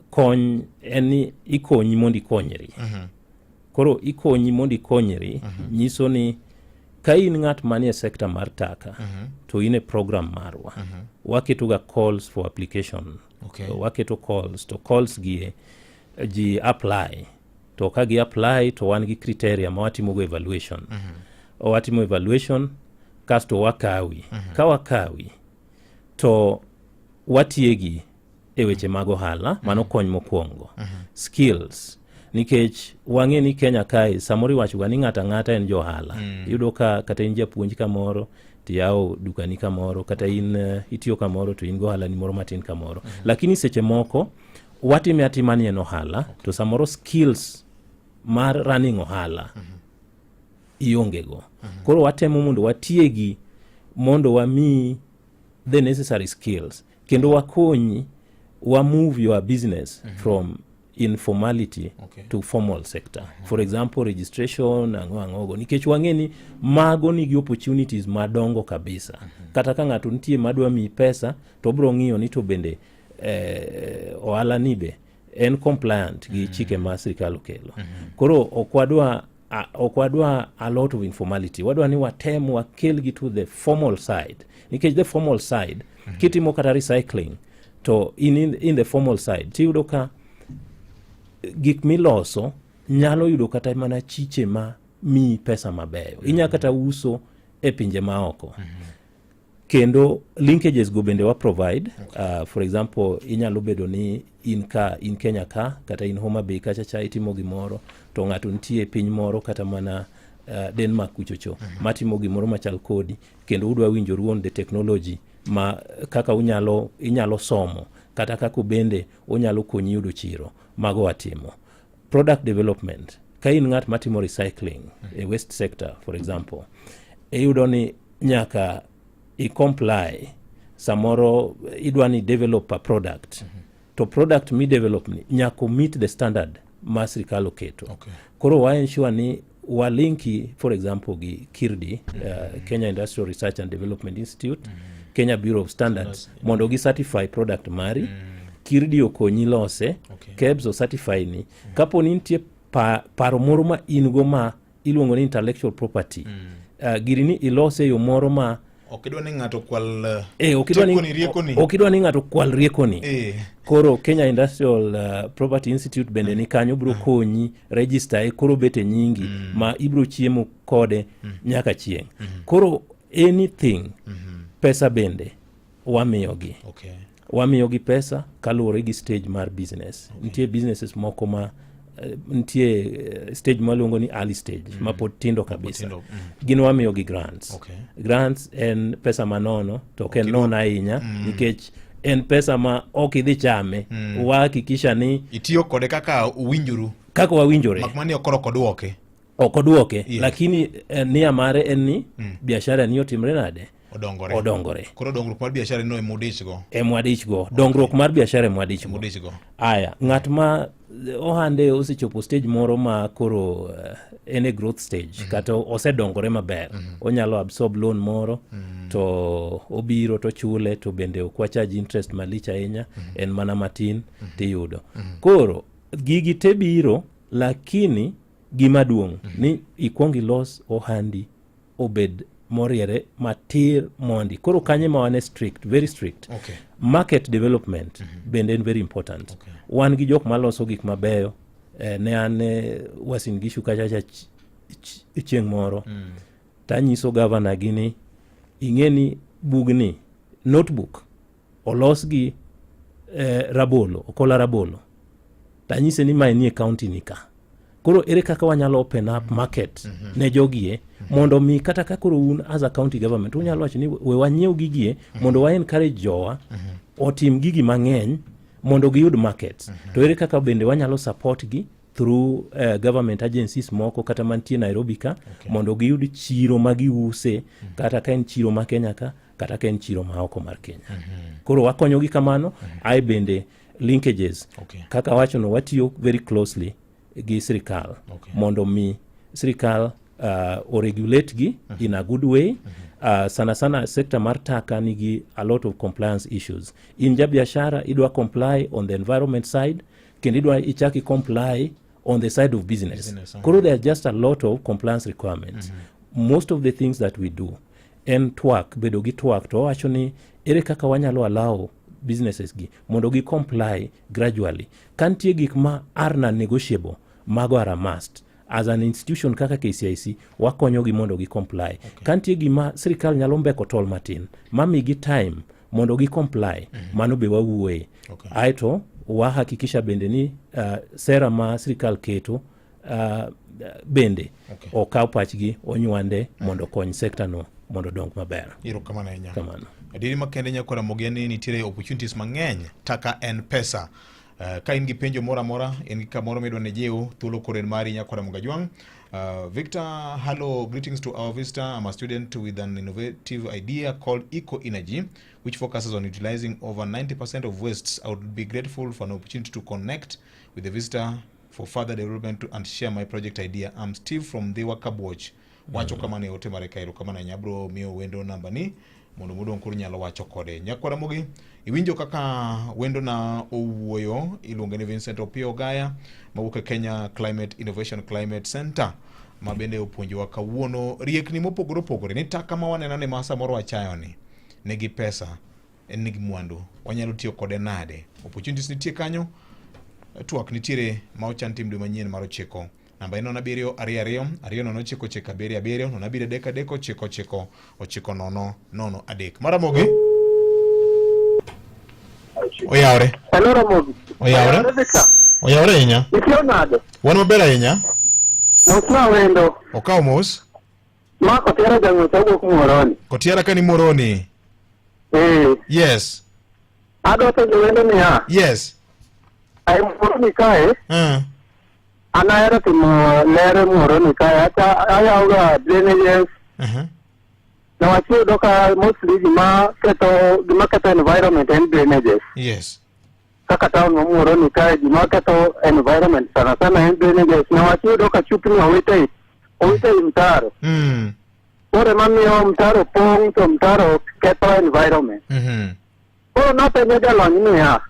Speaker 1: kony en ni ikonyi mondo ikonyri. Koro ikonyi mondo ikonyri nyiso ni ka in ng'at manie sector mar taka to in e program marwa waketo ga calls for application. Waketo calls to calls gi ji apply to ka gi apply to wan gi criteria ma watimogo evaluation. Watimo evaluation kasto wakawi. Ka wakawi to watiegi e weche mag ohala. Mano kony mokwongo, skills, nikech wang'e ni Kenya kae samoro iwachoga ni ng'ato ang'ata en jo ohala. Iyudo ka kata in japuonj kamoro tiyawo dukani kamoro kata in itiyo kamoro to in go ohala ni moro matin kamoro, lakini seche moko watime atima ni en ohala to samoro skills mar running ohala ionge go. Koro watemo mondo watiegi mondo wamiyi the necessary skills kendo wakonyi wa move your business from informality to formal sector, for example registration ang'o ang'ogo, nikech wang'e ni mago nigi opportunities madongo kabisa. Kata ka ng'ato nitie madwa miyi pesa to obiro ng'iyo ni to bende ohala ni be en compliant gi chike ma sirikal okelo. Koro ok wadwa a lot of informality, wadwa ni watem wakelgi to the formal side, nikech the formal side kitimo kata recycling to in the formal side tiyudo ka gik miloso nyalo yudo kata mana chiche ma miyi pesa mabeyo, inya kata uso e pinje maoko. Kendo linkages go bende wa provide. For example, inyalo bedo ni in ka in Kenya ka kata in Homa Bay kacha cha itimo gimoro to ng'ato nitie e piny moro kata mana Denmark kuchocho matimo gimoro machal kodi kendo udwa winjoru on the technology ma kaka unyalo inyalo somo kata kaka bende unyalo konyi yudo chiro. Mago watimo product development. Ka in ng'at matimo recycling e waste sector, for example, iyudo ni nyaka i comply. Samoro idwa ni develop a product to product mi develop ni nyaka meet the standard ma sirikal oketo. Koro wa ensure ni walinki, for example, gi KIRDI, Kenya Industrial Research and Development Institute, Kenya Bureau of Standards, mondo gi certify product mari. KIRDI okonyi lose. KEBS o certify ni kapo ni nitie paro moro ma in go ma iluongo ni intellectual property, giri ni ilose e yo moro ma
Speaker 2: Ok idwa ni ng'ato kwal
Speaker 1: ok idwa ni-
Speaker 2: tekoni, riekoni.
Speaker 1: Ok idwa ni ng'ato kwal riekoni. Koro Kenya Industrial Property Institute bende ni kanyo biro konyi register e koro bet e nyingi ma ibiro chiemo kode nyaka chieng'. Koro anything, pesa bende. Wamiyogi. Wamiyogi pesa kaluwore gi stage mar business. Nitie businesses moko ma nitie stage mwaluongo ni early stage ma pod tindo kabisa.
Speaker 2: Tindo,
Speaker 1: Gin wamiyogi grants. Grants en pesa manono, to ok en nono ahinya nikech en pesa ma ok idhi chame. Wahakikisha ni
Speaker 2: Itiyo kode kaka uwinjoru.
Speaker 1: Kaka wawinjore.
Speaker 2: Mak mana ni ok ok oduoke.
Speaker 1: Ok oduoke, lakini nia mare en ni biashara ni otimre nade?
Speaker 2: Odongore.
Speaker 1: Odongore.
Speaker 2: Koro dongruok mar biashara no emudich go.
Speaker 1: Emwadichgo. Dongruok mar biashara emwadichgo.
Speaker 2: Emudich go.
Speaker 1: Aya, ng'at ma ohande osechopo stage moro ma koro en e growth stage kata osedongore maber, onyalo absorb loan moro to obiro to chule, to bende ok wacharge interest malich ahinya, en mana matin tiyudo. Koro gigi te biro, lakini gima duong' ni ikwong ilos ohandi obed moriere matir mondi. Koro kanye ma wan strict, very strict. Market development bende en very important. Wan gi jok maloso gik mabeyo. Ne an Uasin Gishu kachacha chieng' moro tanyiso gavana gi ni ing'e ni bugni, notebook, olos gi rabolo, okola rabolo. Tanyise ni mae nie county ni ka. Koro ere kaka wanyalo open up market ne jogie mondo mi kata ka koro un as a county government unyalo wacho ni we wanyiew gigie mondo wa encourage jowa otim gigi mang'eny mondo giyud markets. To ere kaka bende wanyalo support gi through government agencies moko kata mantie Nairobi ka mondo giyud chiro ma giuse, kata ka en chiro ma Kenya ka, kata ka en chiro ma oko mar Kenya. Koro wakonyogi kamano. Ae bende linkages kaka wachono, watiyo very closely gi sirikal mondo mi sirikal oregulate gi in a good way. Sana sana sector mar taka nigi a lot of compliance issues. In ja biashara idwa comply on the environment side, kendo idwa ichaki comply on the side of business.
Speaker 2: Business.
Speaker 1: Koro there are just a lot of compliance requirements. Most of the things that we do en twak, bedo gi twak to wawacho ni ere kaka wanyalo allow businesses gi mondo gi comply gradually. Ka nitie gik ma are non-negotiable, mago are a must. As an institution kaka KCIC wakonyogi mondo gi comply. Ka nitie gima sirikal nyalo mbeko tol matin mamigi time mondo gi comply, mano be wawuoye. Aeto wahakikisha bende ni sera ma sirikal keto bende okaw pachgi onywande mondo okony sekta no mondo odong maber.
Speaker 2: Erokamano ahinya.
Speaker 1: Kamano.
Speaker 2: Adieri makende, nyakwara Ramogi, ni nitiere opportunities mang'eny. Taka en pesa. Ka in gi penjo moro amora, in gi kamoro midwa ni jiw, thuolo koro en mari, nyakwara Ramogi Ajwang'. Victor, hello, greetings to our visitor. I'm a student with an innovative idea called Eco Energy, which focuses on utilizing over 90% of wastes. I would be grateful for an opportunity to connect with the visitor for further development and share my project idea. I'm Steve from Dhiwa Kabwoch. Wacho kamano e ote mare kaero kamano ahinya. Abro miyo wendo namba ni mondo modong' koro nyalo wacho kode. Nyakwara Ramogi, iwinjo kaka wendo na owuoyo, iluonge ni Vincent Opiyo Ogaya mawuok e Kenya Climate Innovation Climate Center, ma bende opuonjowa kawuono riekni mopogore opogore ni taka ma waneno ni ma samoro wachayo ni nigi pesa, en nigi mwandu, wanyalo tiyo kode nade? Opportunities nitie kanyo, twak nitiere ma ochan tim dwe manyien mar 9. Namba en 0722 209977, 0733 99 90 03. Maramogi oyawre.
Speaker 7: Hello, Ramogi.
Speaker 2: Oyawre. Oyawre ahinya.
Speaker 7: Itiyo nade?
Speaker 2: Wan maber ahinya.
Speaker 7: Mosna wendo.
Speaker 2: Okawo mos.
Speaker 7: Ma Kotiara jang'wech awuok Muhoroni.
Speaker 2: Kotiara ka ni Muhoroni.
Speaker 7: Eh.
Speaker 2: Yes.
Speaker 7: Adwa penjo wendo niya.
Speaker 2: Yes.
Speaker 7: Ai Muhoroni kae. An ahero timo ler e Muhoroni kae. Acha ayawoga drainages. Niwach iyudo ka mostly gima ketho environment en drainages. Kaka town ma Muhoroni kae, gima ketho environment sana sana en drainages. Niwach iyudo ka chupni owite ei mtaro. Koro ema miyo mtaro pong' to mtaro ketho environment. Koro napenjo jalony niya,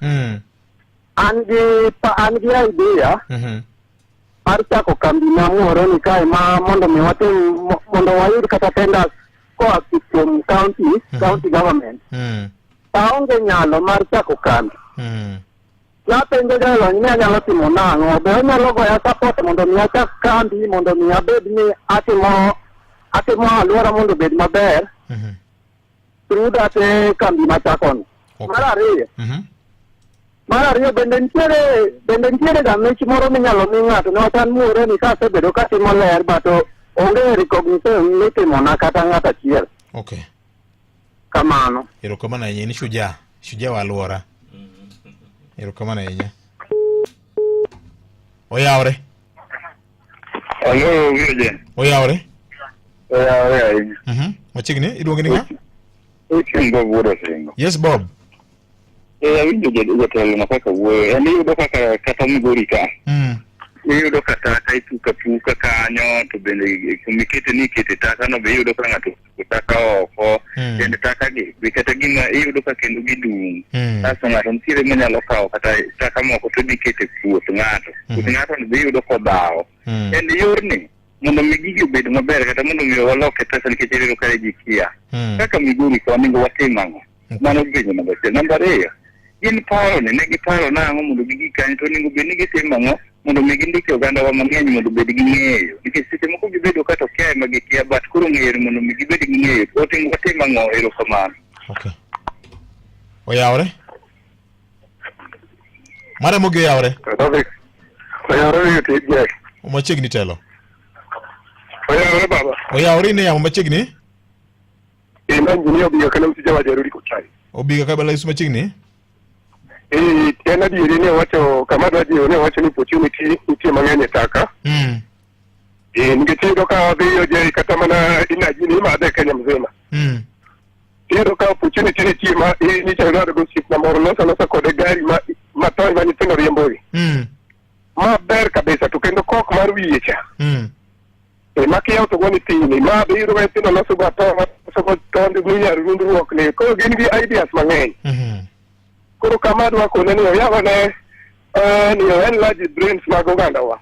Speaker 7: an gi idea mar chako kambi ma Muhoroni kae ma mondo mi watim mondo wayud kata tenders koa kuom county government. Aonge nyalo mar chako kambi. Napenjo jalony ni anyalo timo nang'o? Be onyalo goya support mondo mi achak kambi mondo mi abed ni atimo alwora mondo obed maber? through that kambi machakoni.
Speaker 2: Okay.
Speaker 7: Mar ariyo, Mar ariyo bende nitiere ga mich moro minyalo mi ng'ato niwach an Muhoroni ka asebedo katimo ler, but onge recognition mitimona kata ng'ato achiel. Kamano.
Speaker 2: Erokamano ahinya, in shujaa, shujaa wa alwora. Erokamano ahinya. Oyawre.
Speaker 8: Hello, Virgin.
Speaker 2: Oyawre.
Speaker 8: Oyawre ahinya.
Speaker 2: Machiegni, iluongi ni ng'a?
Speaker 8: Ochieng' Bob Wuod Osingo.
Speaker 2: Yes, Bob.
Speaker 8: Eh, awinjo jatelo no kaka wuoyo. En iyudo kaka kata Migori ka. Iyudo ka taka ipuko apuka kanyo, to bende kumikete ni ikete taka no be iyudo ka ng'ato opuko taka oko. Kendo taka gi be kata gima iyudo ka kendo gidung'. Kasto ng'ato nitiere manyalo kawo kata taka moko to dhi kete puoth ng'ato. Puoth ng'ato no be iyudo kodhawo. En yorni mondo mi gigi obed maber kata mondo mi waloke pesa, nikech iyudo ka ji kia. Kaka Migori ka onego watim ang'o? Mano penjo namba achiel. Namba ariyo, gin paro ni ne giparo nang'o mondo gigi kanyo, to onego bed ni gitimo ang'o mondo mi gindike ogandawa mang'eny mondo obed gi ng'eyo, nikech seche moko gibedo ka to kia ema gikia, but koro ng'eyo ni mondo mi gibed gi ng'eyo, otingo watim ang'o? Erokamano.
Speaker 2: Okay. Oyawre. Mara mogi oyawre.
Speaker 7: Oyawre tije.
Speaker 2: Machiegni telo.
Speaker 7: Oyawre, baba.
Speaker 2: Oyawre, ine yamo machiegni.
Speaker 7: Ina engineer Obiga kana msija wa Jaruri Kochai.
Speaker 2: Obiga kabla isu machiegni.
Speaker 7: Eh, en adieri ne wacho kama dwa jiwo ne wacho ni opportunity nitie mang'eny e taka. Eh, nikech iyudo ka wadhi OJ kata mana energy ni imadhe e Kenya mzima. Iyudo ka opportunity nitie ma nyicha ng'ado go osiepna moro loso alosa kode gari ma toy ma nyithindo riembogi. Ma ber kabisa, to kendo kok mar wiye cha. E ma kiyawo to go nyithindi ma be iyudo ka nyithindo loso go ato loso go tonde minyalo rundruok ni koro gin gi ideas mang'eny. Koro kama adwa kone ni oyawane ni enlarge brains mag ogandawa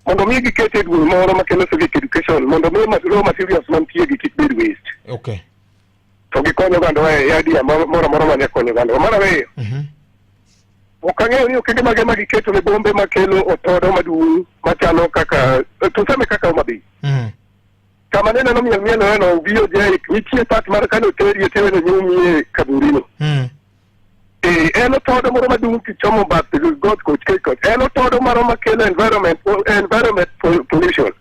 Speaker 7: mondo mi giket e duol moro makelo civic education, mondo mi raw materials mantie gi kik bed waste, to gikony ogandawa e idea moro amora manya konyo ogandawa. Mar ariyo, ok ang'eyo ni okenge mage ma giketo ne bombe makelo otodo maduong' machalo kaka tuseme kaka Homa Bay, kama ne neno miel miel no VOJ nitie part mar kane oterie teweno nyumie kaburino. Eh, en otodo moro maduong' kichomo bath got koch koch, en otodo moro makelo environment pollution.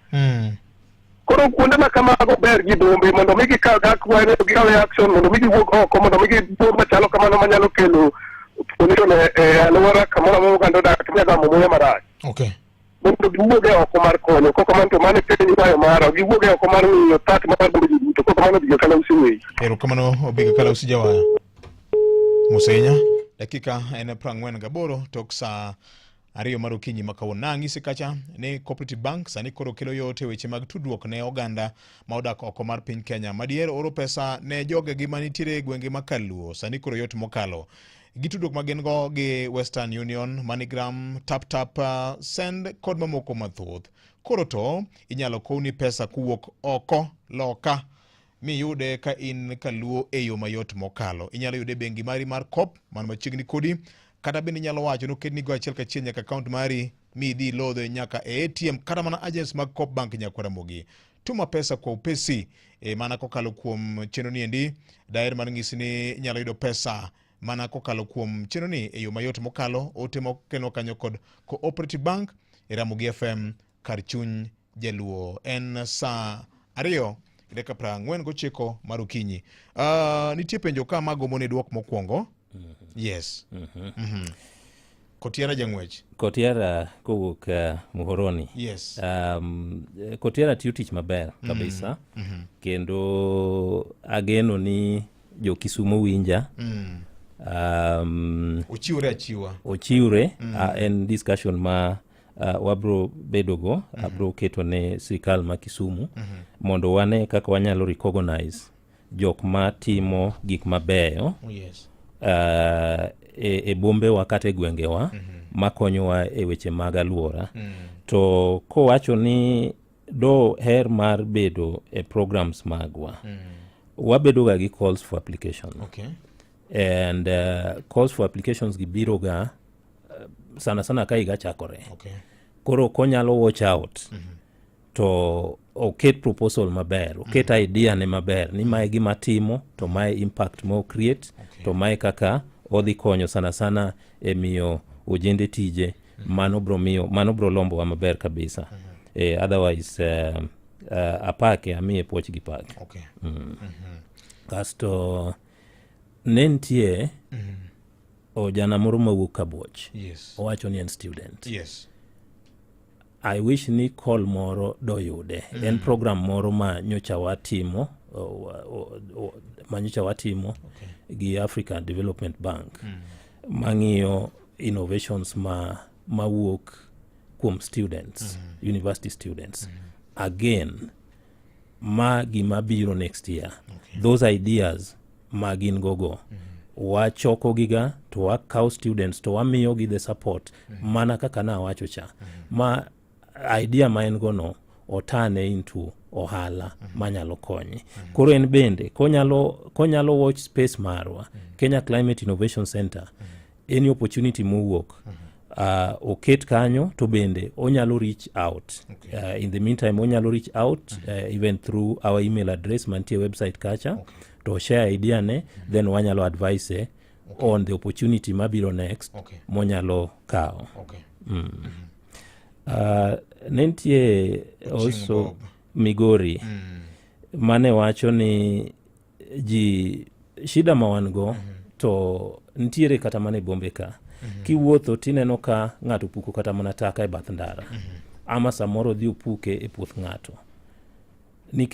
Speaker 7: Koro kuonde ma kamago ber gi bombe mondo mi gikaw akwayo gikaw action mondo mi giwuog oko, mondo mi gibor machalo kamano manyalo kelo pollution e alwora kamoro amora oganda odak to gamo muya marach, mondo giwuog e oko mar konyo. Kok kamano to mano e penjo kwayo mara, giwuog e oko mar ng'iyo tat mar bombe ji duto. Kok kamano, Obiga Kalausi wei.
Speaker 2: Erokamano, Obiga Kalausi Jawaya. Mosenya. Dakika en 48 tok saa 2 mar okinyi ma kawuono. Nang'isi kacha ni Cooperative Bank sani koro kelo yot e weche mag tudruok ne oganda ma odak oko mar piny Kenya. Madier oro pesa ne jogegi manitiere e gwenge ma Kaluo sani koro yot mokalo. Gi tudruok ma gin go gi Western Union, MoneyGram, Tap Tap, Send kod mamoko mathoth. Koro to inyalo kowni pesa kowuok oko loka miyude ka in kaluo e yo mayot mokalo. Inyalo yude e bengi mari mar Coop man machiegni kodi, kata bende inyalo wacho noketni go achiel kachiel nyaka account mari mi idhi ilodhe nyaka e ATM kata mana agents mag Coop Bank nyaka Ramogi. Tuma pesa kwa upesi e, mana kokalo kuom chenro ni endi. Daher mar ng'isi ni inyalo yudo pesa mana kokalo kuom chenro ni e yo mayot mokalo. Ote mokelnwa kanyo kod Cooperative Bank e Ramogi FM kar chuny jaluo. En saa 2:49 mar okinyi. Nitie penjo ka magombo ni duok mokwongo. Yes. Kotiara jang'wech.
Speaker 1: Kotiara kowuok Muhoroni. Kotiara tiyo tich maber kabisa. Kendo ageno ni jo Kisumu winja.
Speaker 2: Ochiwre achiwa.
Speaker 1: Ochiwre. En discussion ma wabro bedogo. Abro keto ne sirikal ma Kisumu mondo wane kaka wanyalo recognize jok ma timo gik mabeyo e bombewa kata e gwengewa makonyowa e weche mag aluora. To kowacho ni do her mar bedo e programs magwa, wabedo ga gi calls for application. And calls for applications gi biro ga sana sana ka higa chakore. Koro konyalo watch out to Oket proposal maber, oket idea ne maber ni mae gima timo to mae impact mo create to mae kaka odhi konyo sana sana e miyo ojende tije. Mano bro miyo mano bro lombowa maber kabisa. Otherwise apake, amiye puoch gi pak. Kasto ne nitie ojana moro mawuok Kabuoch. Owacho ni en student. I wish ni call moro doyude. En program moro ma nyocha watimo o, ma nyocha watimo gi African Development Bank mang'iyo innovations ma mawuok kuom students, university students. Again, ma gima biro next year, those ideas ma gin gogo, wachoko giga to wakawo students to wamiyogi the support mana kaka nawacho cha, ma idea ma en go no otane into ohala manyalo konye. Koro en bende konyalo watch space marwa, Kenya Climate Innovation Center, any opportunity mowuok, oket kanyo to bende onyalo reach out. In the meantime onyalo reach out even through our email address mantie website kacha to share idea ne, then wanyalo advise on the opportunity mabiro next monyalo kawo. Ne nitie also
Speaker 2: Bob.
Speaker 1: Migori mane wacho ni ji shida ma wan go to nitiere kata mana e bombe ka. Kiwuotho tineno ka ng'ato puko kata mana taka e bath ndara ama samoro odhi opuke e puoth ng'ato.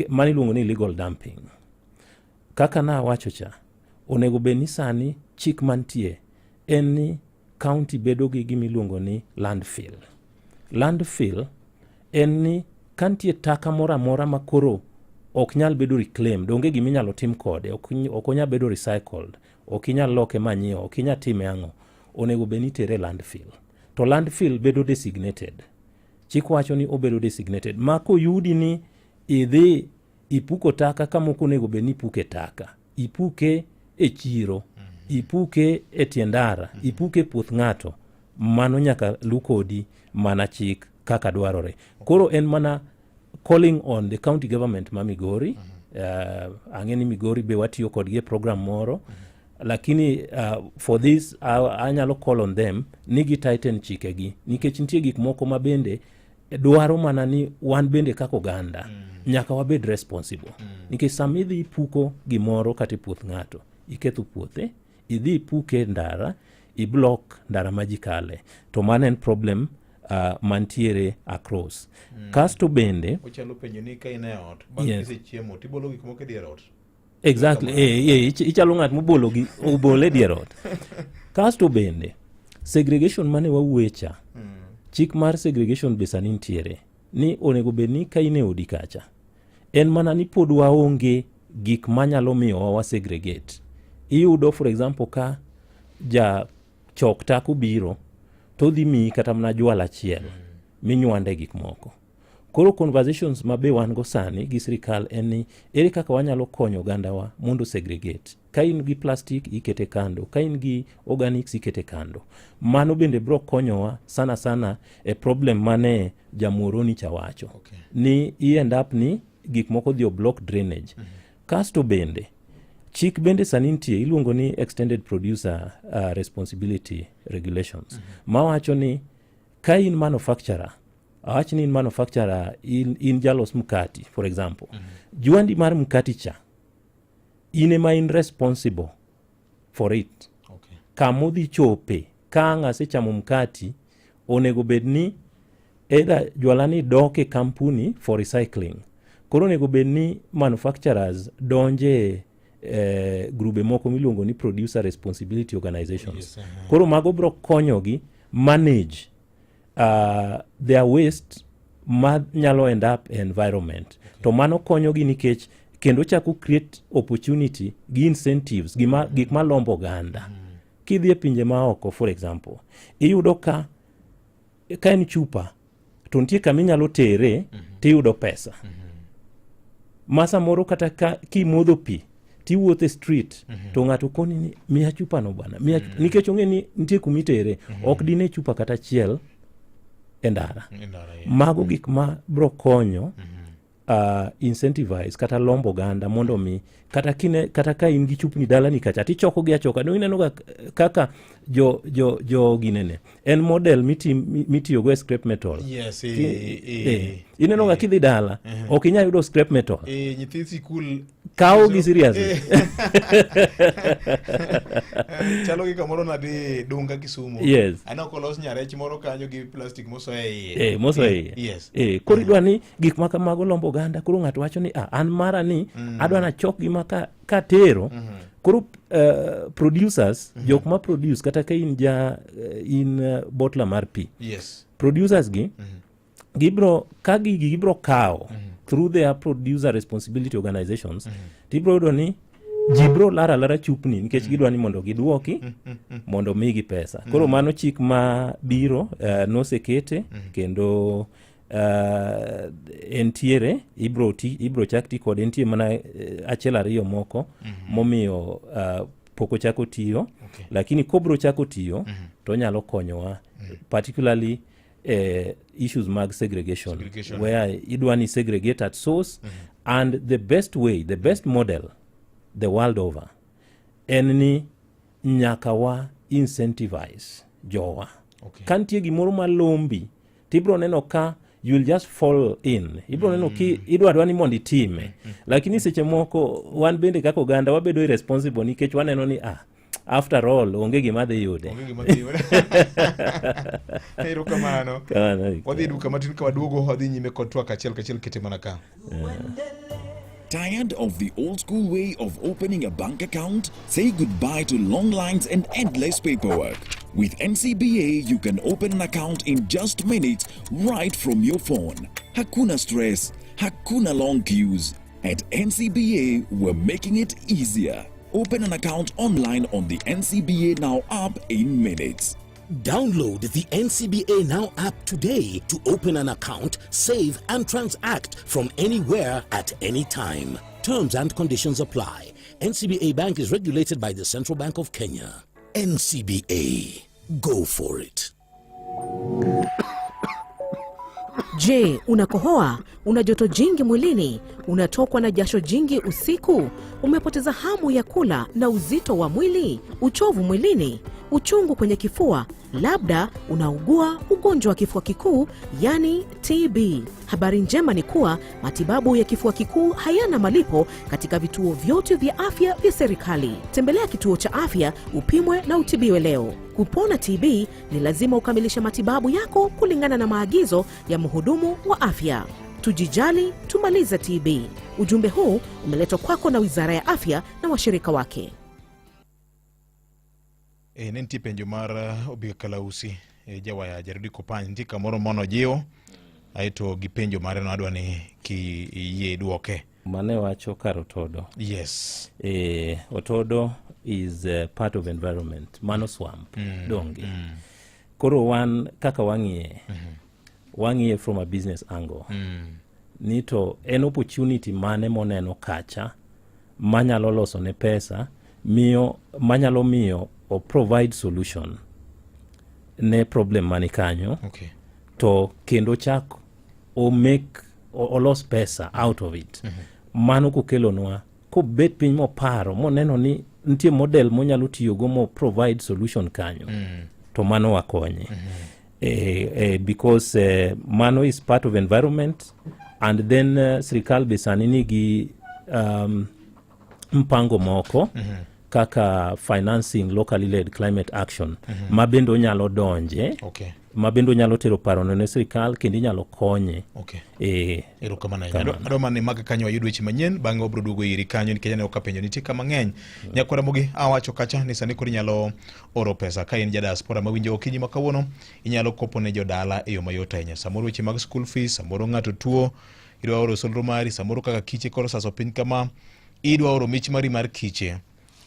Speaker 1: Mano iluongo ni illegal dumping. Kaka nawacho cha, onego bed ni sani chik mantie en ni county bedo gi gimiluongo ni landfill. Landfill en ni ka nitie taka moro amora ma koro ok nyal bedo reclaimed, onge giminyalo tim kode, ok onyal bedo recycled, ok inyal loke manyiwa, ok inyal time ang'o, onego bed ni itere e landfill. To landfill bedo designated. Chik wacho ni obedo designated. Ma koyudi ni idhi ipuko taka kama ok onego bed ni ipuke taka, ipuke e chiro, ipuke e tie ndara, ipuke e puoth ng'ato, mano nyaka lu kodi mana chik kaka dwarore. Koro en mana calling on the county government ma Migori. Ang'e ni Migori be watiyo kodgi e program moro, lakini for this anyalo call on them ni gi tighten chikegi, nikech nitie gik moko ma bende dwaro mana ni wan bende kaka oganda nyaka wabed responsible, nikech sama idhi ipuko gimoro kata e puoth ng'ato, iketho puothe, idhi ipuke e ndara, iblock ndara ma ji kale, to mano en problem mantiere across. Kasto bende
Speaker 2: Ochalo penjo ni ka in e ot bang' kisechiemo tibolo gik moko e dier ot.
Speaker 1: Exactly, ichalo ng'at mobolo gi obole e dier ot. Kasto bende segregation mane wawuoye cha, chik mar segregation be sani nitiere ni onego bed ni ka in e odi kacha, en mana ni pod waonge gik manyalo miyowa wa segregate. Iyudo, for example, ka ja chok taka obiro to odhi miyi kata mana jwala achiel minywande gik moko. Koro conversations ma be wan go sani gi sirikal en ni ere kaka wanyalo konyo ogandawa mondo segregate. Ka in gi plastic, ikete kando, ka in gi organics, ikete kando. Mano bende bro konyowa sana sana e problem mane jamuoroni cha wacho ni i end up ni gik moko dhi block drainage. Kasto bende chik bende sani nitie iluongo ni extended producer responsibility regulations mawacho ni ka in manufacturer, awach ni in manufacturer, in jalos mkati, for example, jwandi mar mkati cha in ema in responsible for it. Kamodhi chope ka ang' asechamo mkati, onego bed ni either jwala ni dok e kampuni for recycling. Koro onego bed ni manufacturers donje grube moko miluongo ni producer responsibility organizations. Koro mago bro konyogi manage their waste ma nyalo end up e environment. To mano konyogi nikech kendo chako create opportunity gi incentives gima, gik malombo oganda. Kidhi e pinje maoko, for example, iyudo ka en chupa to nitie kama inyalo tere tiyudo pesa ma samoro kata ka kimodho pi tiwuotho e street to ng'ato koni ni miya chupa no bwana, miya chupa, nikech ong'e ni nitie kuma itere, ok dine chupa kata achiel e ndara.
Speaker 2: E ndara, yeah.
Speaker 1: Mago gik ma bro konyo. Incentivize kata lombo oganda mondo mi kata kine kata ka in gi chupni dalani kacha tichoko gi achoka dong ineno ga kaka jo jo jo ginene en model mitiyogo e scrap metal.
Speaker 2: Yes,
Speaker 1: Ineno ga kidhi dala ok inyal yudo scrap metal.
Speaker 2: Nyithi sikul
Speaker 1: kawo gi seriously.
Speaker 2: Chalo gi kamoro nadhi Dunga Kisumu. Aneno kolos nyarech moro kanyo gi plastic mosoye iye.
Speaker 1: Mosoye iye. Koro idwa ni gik ma kamago lombo oganda. Koro ng'ato wacho ni ah, an mara ni adwa nachok gi ma katero. Koro producers, jok ma produce, kata ka in ja in bottler mar pi, producers gi gibro ka gigi gibro kawo through their producer responsibility organizations, tibro yudo ni ji bro laro alara chupni nikech gidwa ni mondo giduoki mondo migi pesa. Koro mano chik ma biro nosekete kendo entiere ibro ti, ibro chak ti kode. Nitie mana achiel ariyo moko momiyo pok ochako tiyo, lakini kobro chako tiyo to onyalo konyowa, particularly issues mag segregation,
Speaker 2: Segregation.
Speaker 1: Where idwa ni segregate at source. And the best way, the best model the world over en ni nyaka wa incentivize jowa. Ka nitie gimoro malombi tibro neno ka you will just fall in, ibro neno ki idwa dwa ni mondo itime. Lakini seche moko wan bende kaka oganda wabedo irresponsible nikech waneno ni ah, after all onge gima dhi yude.
Speaker 2: Onge gima dhi yude. Erokamano.
Speaker 1: Kamano.
Speaker 2: Wadhi e duka matin, ka waduogo wadhi nyime kod twak achiel kachiel. Kete mana ka.
Speaker 9: Tired of the old school way of opening a bank account? Say goodbye to long lines and endless paperwork. With NCBA, you can open an account in just minutes right from your phone. Hakuna stress, hakuna long queues. At NCBA, we're making it easier. Open an account online on the NCBA Now app in minutes.
Speaker 10: Download the NCBA Now app today to open an account, save, and transact from anywhere at any time. Terms and conditions apply. NCBA Bank is regulated by the Central Bank of Kenya. NCBA. Go for it.
Speaker 11: Je, unakohoa? Una joto jingi mwilini? Unatokwa na jasho jingi usiku? Umepoteza hamu ya kula na uzito wa mwili? Uchovu mwilini? Uchungu kwenye kifua? Labda unaugua ugonjwa wa kifua kikuu, yani TB. Habari njema ni kuwa matibabu ya kifua kikuu hayana malipo katika vituo vyote vya afya vya serikali. Tembelea kituo cha afya upimwe na utibiwe leo. Kupona TB ni lazima ukamilishe matibabu yako kulingana na maagizo ya mhudumu wa afya. Tujijali, tumalize TB. Ujumbe huu umeletwa kwako na Wizara ya Afya na washirika wake.
Speaker 2: Ne nitie penjo mar Obiga Kalausi jawaya Jarudi Kopany. Nitie kamoro monojiwo aeto gi penjo mare no adwa ni kiyie idwoke.
Speaker 1: Mane wacho kar otodo. Otodo is part of environment, mano swamp. Donge koro wan kaka wang'iye, wang'iye from a business angle ni to en opportunity mane moneno kacha manyalo loso ne pesa miyo manyalo miyo o provide solution ne problem mani kanyo to kendo chak o make olos pesa out of it. Mano kokelonwa kobet piny moparo moneno ni nitie model monyalo tiyogo mo provide solution kanyo, to mano wakonye because mano is part of environment. And then sirikal be sani nigi mpango moko kaka financing locally led climate action ma bende onyalo donje ma bende onyalo tero parono ne sirikal kendo inyalo konye.
Speaker 2: Erokamano ahinya.
Speaker 1: Kamano.
Speaker 2: Adwa mana ni maga kanyo wayud weche manyien, bang'e wabiro duogo iri kanyo nikech aneno ka penjo nitie ka mang'eny. Nyakwara Ramogi awacho kacha ni sani koro inyalo oro pesa ka in ja diaspora mawinjo okinyi ma kawuono, inyalo kopo ne jodala e yo mayot ahinya. Samoro weche mag school fees, samoro ng'ato tuo, idwa oro solro mari, samoro kaka kiche koro saso piny kama, idwa oro mich mari mar kiche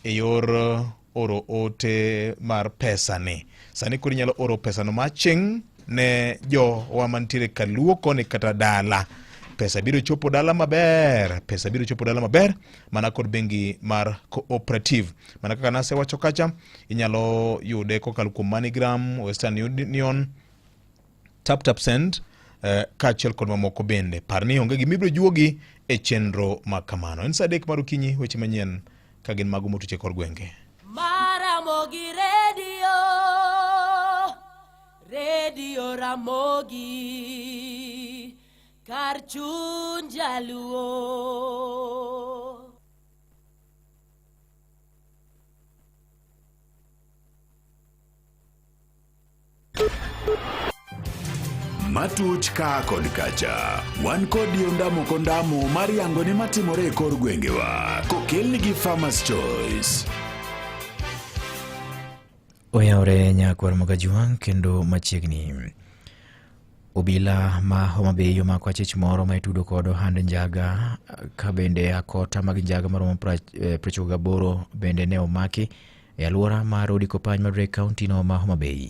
Speaker 2: e yor oro ote mar pesa ni. Sani koro inyalo oro pesano maching' ne jowa mantiere kaluo koni kata dala. Pesa biro chopo dala maber, pesa biro chopo dala maber mana kod bengi mar Cooperative. Mana kaka nasewacho kacha, inyalo yude kokalo kuom MoneyGram, Western Union, Tap Tap Send. eh, kaachiel kod mamoko bende. Par ni onge gima ibiro juogi e chenro ma kamano. En saa 3 mar okinyi, weche manyien ka gin mago motuch e kor gwenge.
Speaker 4: Maramogi Radio, Radio Ramogi, kar chuny jaluo.
Speaker 3: Matuch kaa kod kacha, wan kod ondamo kondamo mar yango ni matimore e kor gwengewa kokelni gi Farmers Choice.
Speaker 12: Oyawre nyakwar Magajuang' kendo machiegni. Obila ma Homa Bay omako achich moro ma itudo kod ohand njaga ka bende akota mag njaga maromo 98 bende ne omaki e alwora mar Odi Kopany madre e kaunti no ma Homa Bay.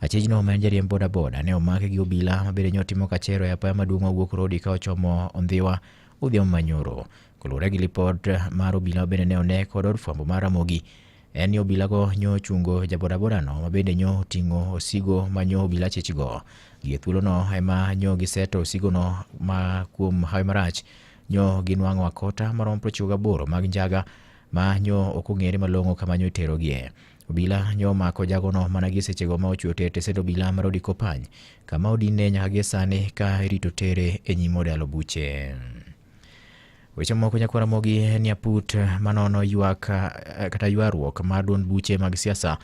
Speaker 12: Achijno ma en jariemb boda boda ne omaki gi obila ma bende nyotimo kachero e apaya maduong' mawuok Rodi ka ochomo Ondhiwa odhiambo manyoro. Koluwore gi lipot mar obila ma bende ne one kod od fwambo mar Ramogi, en ni obilago nyo ochungo jabodaboda no ma bende nyo oting'o osigo ma nyo obila chichgo. Gie thuolono ema nyo giseto osigono ma kuom hawi marach nyo ginwang'o akota maromo 98 mag njaga ma nyo ok ong'ere malong'o kama nyo iterogie. Obila nyo omako jagono mana gie sechego ma ochwe oter tesend obila mar Odi Kopany kama odinne nyaka gie sani ka irito tere e nyim od yalo buche. Weche moko nyakwar Ramogi en ni aput manono ywak kata ywaruok mar duond buche mag siasa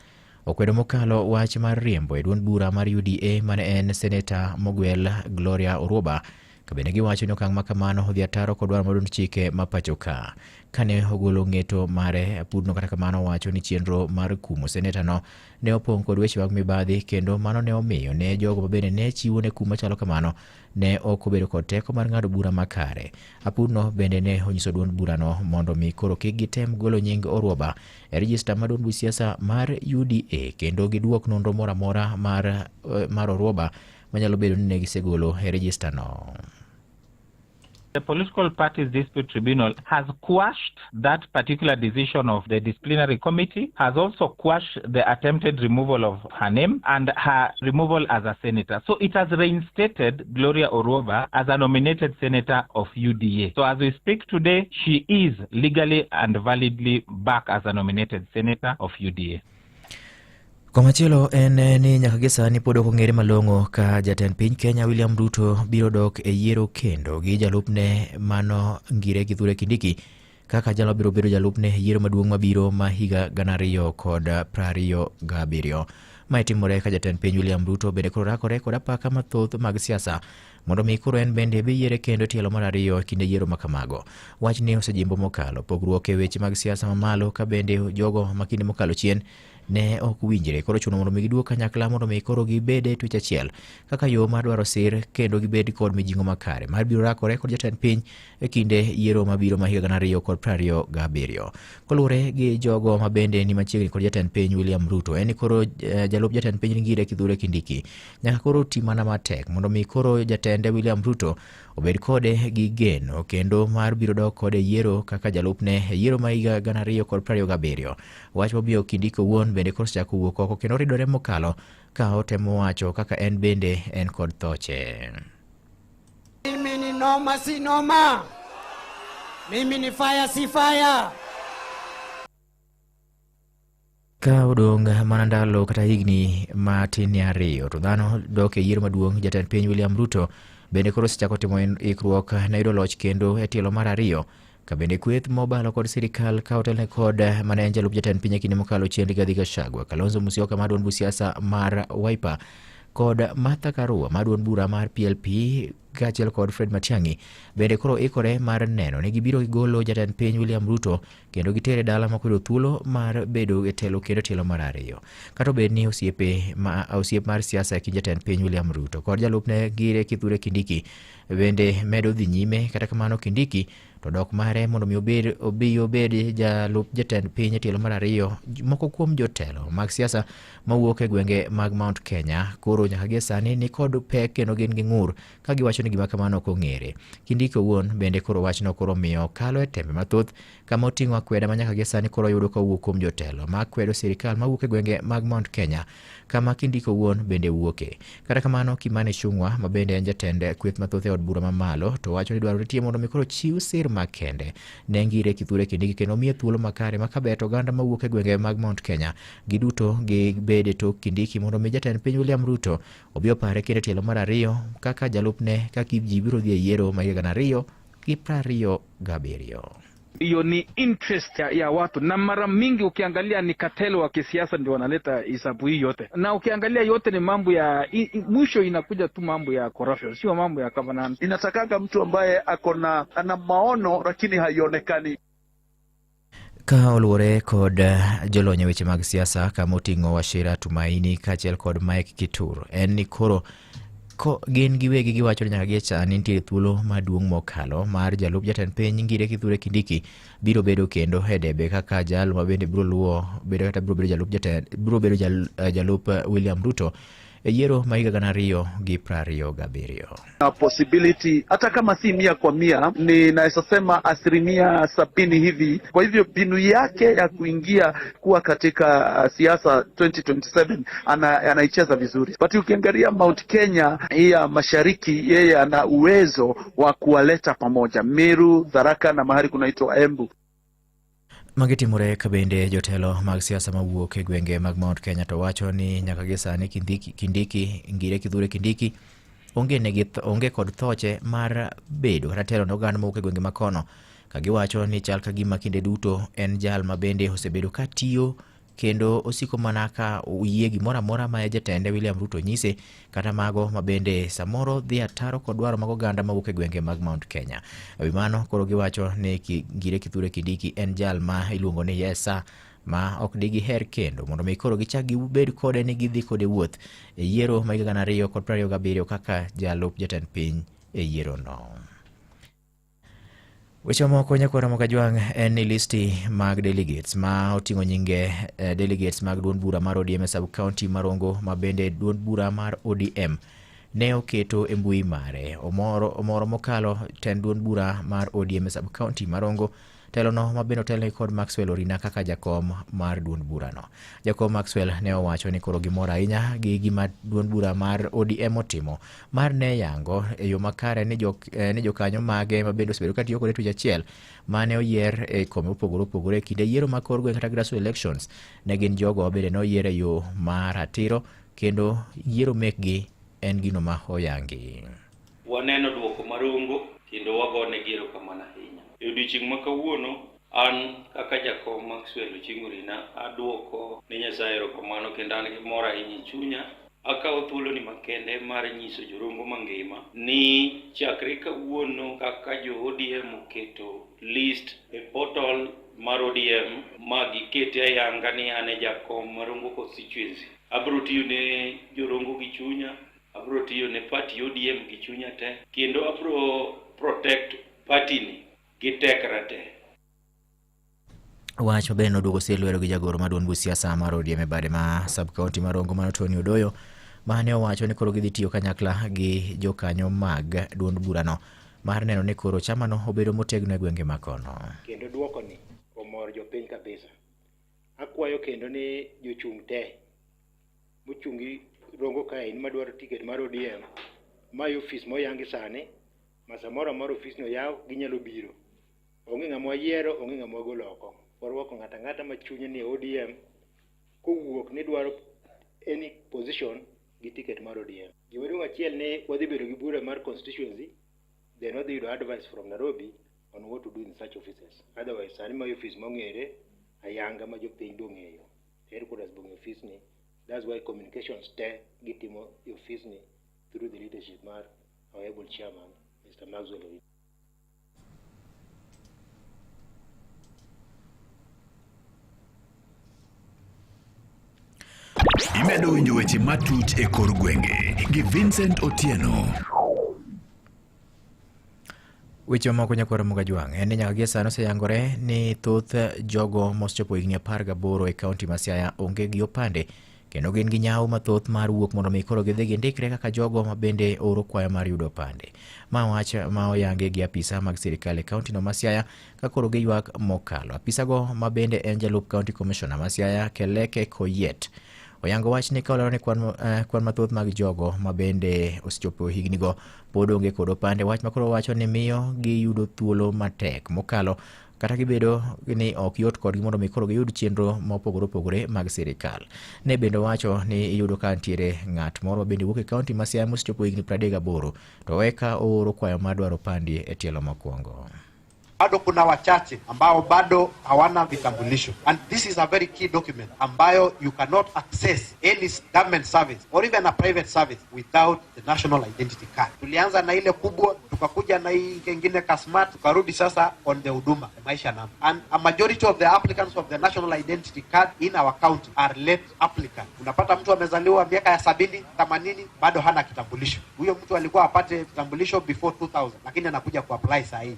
Speaker 12: okwedo mokalo wach mar riembo e duond bura mar UDA mane en seneta mogwel Gloria Orwoba ka bende giwacho ni okang' ma kamano odhi ataro kod dwaro mar duond chike ma pacho ka. Kane ogolo ng'eto mare, apudno kata kamano owacho ni chenro mar kumo seneta no ne opong' kod weche mag mibadhi kendo mano ne omiyo ne jogo ma bende ne chiwo ne kum machalo kamano ne ok obedo kod teko mar ng'ado bura makare. Apudno bende ne onyiso duond burano mondo mi koro kik gitem golo nying Orwoba e rejista mar duond buch siasa mar UDA kendo giduok nonro moro amora mar, mar Orwoba manyalo bedo ni ne gisegolo e rejista no.
Speaker 13: The Political Parties Dispute Tribunal has quashed that particular decision of the disciplinary committee, has also quashed the attempted removal of her name and her removal as a senator. So it has reinstated Gloria Orwoba as a nominated senator of UDA. So as we speak today, she is legally and validly back as a nominated senator of UDA.
Speaker 12: Komachielo en ni nyaka gi sani pod ok ong'ere malong'o ka jatend piny Kenya William Ruto biro dok e yiero kendo gi jalupne mano Ngire Kithure Kindiki kaka jalo biro bedo jalupne e yiero maduong' mabiro ma higa 2027. Mae timore ka jatend piny William Ruto bende koro rakore kod apaka mathoth mag siasa mondo mi koro en bende bi yiere kendo tielo mar ariyo e kinde yiero ma kamago. Wachni osejimbo mokalo pogruok e weche mag siasa mamalo ka bende jogo ma kinde mokalo chien ne ok winjre. Koro chuno mondo mi giduog kanyakla mondo mi koro gibed e twech achiel kaka yo mar dwaro sir kendo gibed kod mijing'o makare mar biro rakore kod jatend piny e kinde yiero mabiro ma higa 2027. Koluwore gi jogo ma bende ni machiegni kod jatend piny William Ruto, en ni koro jalup jatend piny Ngire Kithure Kindiki nyaka koro ti mana matek mondo mi koro jatende William Ruto obed kode gi geno kendo mar biro dok kode yiero kaka jalupne e yiero ma higa 2027. Wach momiyo Kindiki owuon bende koro osechako wuok oko kendo ridore mokalo ka otemo wacho kaka en bende en kod thoche.
Speaker 14: Mimi ni noma si noma. Mimi ni fire si fire.
Speaker 12: Ka odong' mana ndalo kata higni matin ne ariyo to dhano dok e yiero maduong', jatend piny William Ruto bende koro osechako timo ikruok ne yudo loch kendo e tielo mar ariyo ka bende kweth mobalo kod sirikal ka otelne kod mane en jalup jatend piny e kinde mokalo chien Rigathi Gachagua, Kalonzo Musyoka mar duond buch siasa mar Wiper kod Martha Karua mar duond bura mar PLP kaachiel kod Fred Matiang'i bende koro ikore mar neno ni gibiro gigolo jatend piny William Ruto kendo gitere dala ma koyudo thuolo mar bedo e telo kendo tielo mar ariyo. Kata obed ni osiepe ma osiep mar siasa e kind jatend piny William Ruto kod jalupne Gire Kithure Kindiki bende medo dhi nyime, kata kamano Kindiki to dok mare mondo mi obed obi obed jalup jatend piny e tielo mar ariyo, moko kuom jotelo mag siasa mawuok e gwenge mag Mount Kenya koro nyaka gie sani ni kod pek kendo gin gi ng'ur ka giwacho ni gima kamano ok ong'ere. Kindiki owuon bende koro wachno koro miyo okalo e tembe mathoth kama oting'o akweda ma nyaka gie sani koro oyudo kowuok kuom jotelo ma kwedo sirikal mawuok e gwenge mag Mount Kenya kama Kindiki owuon bende wuoke. Kata kamano, Kimani Ichung'wa ma bende en jatend kweth mathoth e od bura mamalo to wacho ni dwarore nitie mondo mi koro chiw sir makende ne Ngire Kithure Kindiki kendo miye thuolo makare ma kaber to oganda mawuok e gwenge mag Mount Kenya giduto gibed e tok Kindiki mondo mi jatend piny William Ruto obi opare kendo e tielo mar ariyo kaka jalupne ka ji biro dhi e yiero ma higa 2027.
Speaker 15: Hiyo ni interest ya watu, na mara mingi ukiangalia ni cartel wa kisiasa ndio wanaleta hisabu hii yote, na ukiangalia yote ni mambo ya mwisho inakuja tu mambo ya corruption, sio mambo ya governance.
Speaker 16: Inatakanga mtu ambaye akona ana maono lakini haionekani.
Speaker 12: Ka oluwore kod jolony e weche mag siasa kama oting'o Wachira Tumaini kaachiel kod Mike Kitur, en ni koro ko gin giwegi giwacho ni nyaka gie sani nitie thuolo maduong' mokalo mar jalup jatend piny Ngire Kithure Kindiki biro bedo kendo e debe kaka jal ma bende biro luwo bedo kata biro bedo jalup jatend biro bedo jalup William Ruto e yiero ma higa 2027.
Speaker 16: Na possibility hata kama si 100 kwa 100, ninaweza sema 70% hivi. Kwa hivyo mbinu yake ya kuingia kuwa katika siasa 2027 anaicheza vizuri. But ukiangalia Mount Kenya hii ya mashariki, yeye ana uwezo wa kuwaleta pamoja Meru, Tharaka na mahali kunaitwa Embu.
Speaker 12: Magi timore ka bende jotelo mag siasa mawuok e gwenge mag Mount Kenya to wacho ni nyaka gi sani Kindiki Ngire Kithure Kindiki onge kod thoche mar bedo kata telo ne oganda mawuok e gwenge makono, ka giwacho ni chal ka gima kinde duto en jal ma bende osebedo ka tiyo kendo osiko mana ka oyie gimoro amora ma jatende William Ruto nyise, kata mago ma bende samoro dhi ataro kod dwaro mag oganda mawuok e gwenge mag Mount Kenya. E wi mano, koro giwacho ni Ngire Kithure Kindiki en jal ma iluongo ni Yes Sir ma ok digiher kendo mondo mi koro gichak gibed kode ni gidhi kode wuoth e yiero ma higa 2027 kaka jalup jatend piny e yiero no. Weche mamoko nyakwara Mokajwang' en ni listi mag delegates ma oting'o nyinge delegates mag duond bura mar ODM e sub county ma Rongo ma bende duond bura mar ODM ne oketo e mbui mare. Omoro mokalo tend duond bura mar ODM e sub county ma Rongo telono ma bende otelne kod Maxwell Orina kaka jakom mar duond burano. Jakom Maxwell ne owacho ni koro gimor ahinya gi gima duond bura mar ODM otimo mar ne yango e yo makare ni jokanyo mage ma bende osebedo katiyo kode twech achiel mane oyier e kome mopogore opogore e kinde yiero mag kor gweng' kata grassroots elections ne gin jogo ma bende ne oyier e yo mar ratiro kendo yiero mekgi en gino ma oyangi.
Speaker 17: Waneno duoko marongo kendo wagonegi erokamano ahinya. E odiochieng' ma kawuono, an kaka jakom Maxwell Ochieng' Orina aduoko ne Nyasaye erokamano kendo an gi mor ahinya e chunya. Akawo thuoloni makende mar nyiso jorongo mangima ni chakre kawuono kaka jo ODM oketo list e portal mar ODM ma gikete ayanga ni an e jakom mar Rongo constituency. Abiro tiyo ne jorongo gi chunya, abiro tiyo ne party ODM gi chunya te, kendo abiro protect party ni gi tekra te.
Speaker 12: Wach maber noduogo sir lwedo gi jagoro mar duond buch siasa mar ODM e bade ma sub county ma Rongo mano Tony Odoyo mane owacho ni koro gidhi tiyo kanyakla gi jokanyo mag duond burano mar neno ni koro chamano obedo motegno e gwenge makono.
Speaker 18: Kendo duoko ni omor jopiny kabisa. Akwayo kendo ni jochung' te mochungi Rongo kae ni madwaro ticket mar ODM mae ofis moyangi sani ma samoro amora ofis no yaw ginyalo biro. Onge ng'ama wayiero, onge ng'ama wagolo oko. Warwako ng'ato ang'ata ma chunye ni ODM kowuok ni dwaro any position gi ticket mar ODM. Gima duong' achiel ni wadhi bedo gi bura mar constituency, then wadhi yudo advice from Nairobi on what to do in such offices. Otherwise, sani ma office mong'ere ayanga ma jopiny bong'eyo. Headquarters bong'eyo office ni. That's why communications te gitimo e office ni through the leadership mar our able chairman, Mr. Maxwell Orina.
Speaker 3: Imedo winjo weche matut e kor gwenge gi Vincent Otieno.
Speaker 12: Weche mamoko nyakwar Mugajwang' en ni nyaka gie sani oseyangore ni thoth jogo mosechopo higni 18 e kaunti ma Siaya onge gi opande. kendo gin gi nyawo mathoth mar wuok mondo mi koro gidhi gindikre kaka jogo ma bende oro kwayo mar yudo opande. Ma wach ma oyangi gi apisa mag sirikal e kaontino ma Siaya ka koro giywak mokalo. Apisago ma bende en jalup county commissioner ma Siaya Keleke Koyet oyango wachni ka olero ni kwan, kwan mathoth mag jogo ma bende osechopo hignigo pod onge kod opande wach ma koro wacho ni miyo giyudo thuolo matek mokalo kata gibedo ni ok yot kodgi mondo mi koro giyud chenro mopogore opogore mag sirikal. Ne bende owacho ni iyudo ka nitiere ng'at moro ma bende wuok e kaunti ma Siaya mosechopo higni 38 to eka ooro kwayo mar dwaro opande e tielo mokwongo.
Speaker 19: Bado kuna wachache ambao bado hawana vitambulisho, and this is a very key document ambayo you cannot access any government service or even a private service without the national identity card. Tulianza na ile kubwa, tukakuja na hii kengine ka smart, tukarudi sasa on the huduma maisha namba, and a majority of the applicants of the national identity card in our county are late applicant. Unapata mtu amezaliwa miaka ya 70 80, bado hana kitambulisho. Huyo mtu alikuwa apate kitambulisho before 2000, lakini anakuja kuapply saa hii.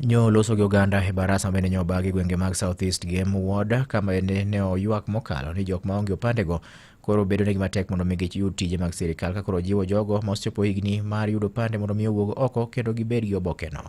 Speaker 12: Nyo loso gi oganda e barasa mabende nyo obagi e gwenge mag South East Game Ward kama bende ne oywak mokalo ni jok maonge opandego koro bedo negi matek mondo mi giyud tije mag sirikal ka koro jiwo jogo ma osechopo higni mar yudo opande mondo mi owuog oko kendo gibed gi obokeno.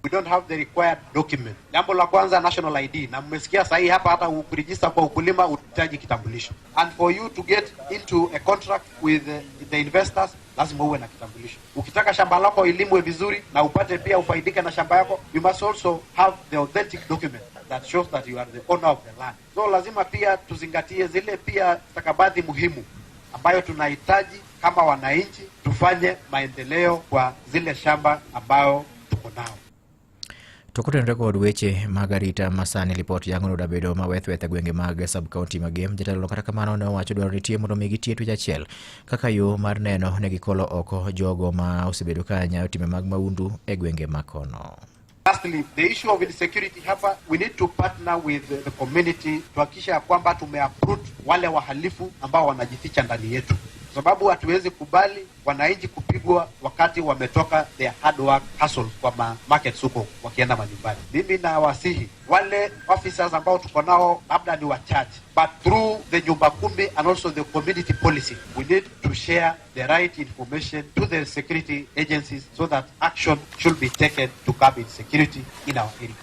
Speaker 19: We don't have the required document. Jambo la kwanza, national ID, na mmesikia sahi hapa hata kurejista kwa ukulima utahitaji kitambulisho. And for you to get into a contract with the investors lazima uwe na kitambulisho. Ukitaka shamba lako ilimwe vizuri na upate pia ufaidike na shamba yako, you must also have the authentic document that shows that you are the owner of the land. So lazima pia tuzingatie zile pia stakabadhi muhimu ambayo tunahitaji kama wananchi tufanye maendeleo kwa zile shamba ambayo tuko nao.
Speaker 12: To kotenore kod weche mag arita masani, lipot yango noda bedo mawethweth e gwenge mag sub-county ma Gem. Jatelo kata kamano ne owacho dwaro nitie mondo mi gitie twech achiel kaka yo mar neno ne gikolo oko jogo ma osebedo ka nyayo timbe mag mahundu e gwenge makono.
Speaker 19: Lastly, the issue of insecurity hapa, we need to partner with the community tuhakikisha ya kwamba tumeuproot wale wahalifu ambao wanajificha ndani yetu, kwa sababu hatuwezi kubali wananchi kupigwa wakati wametoka their hard work hustle kwa ma markets huko wakienda manyumbani. Mimi nawasihi wale officers ambao tuko nao labda ni wachache, but through the nyumba kumi and also the community policy, we need to share the right information to the security agencies so that action should be taken to curb insecurity in our area.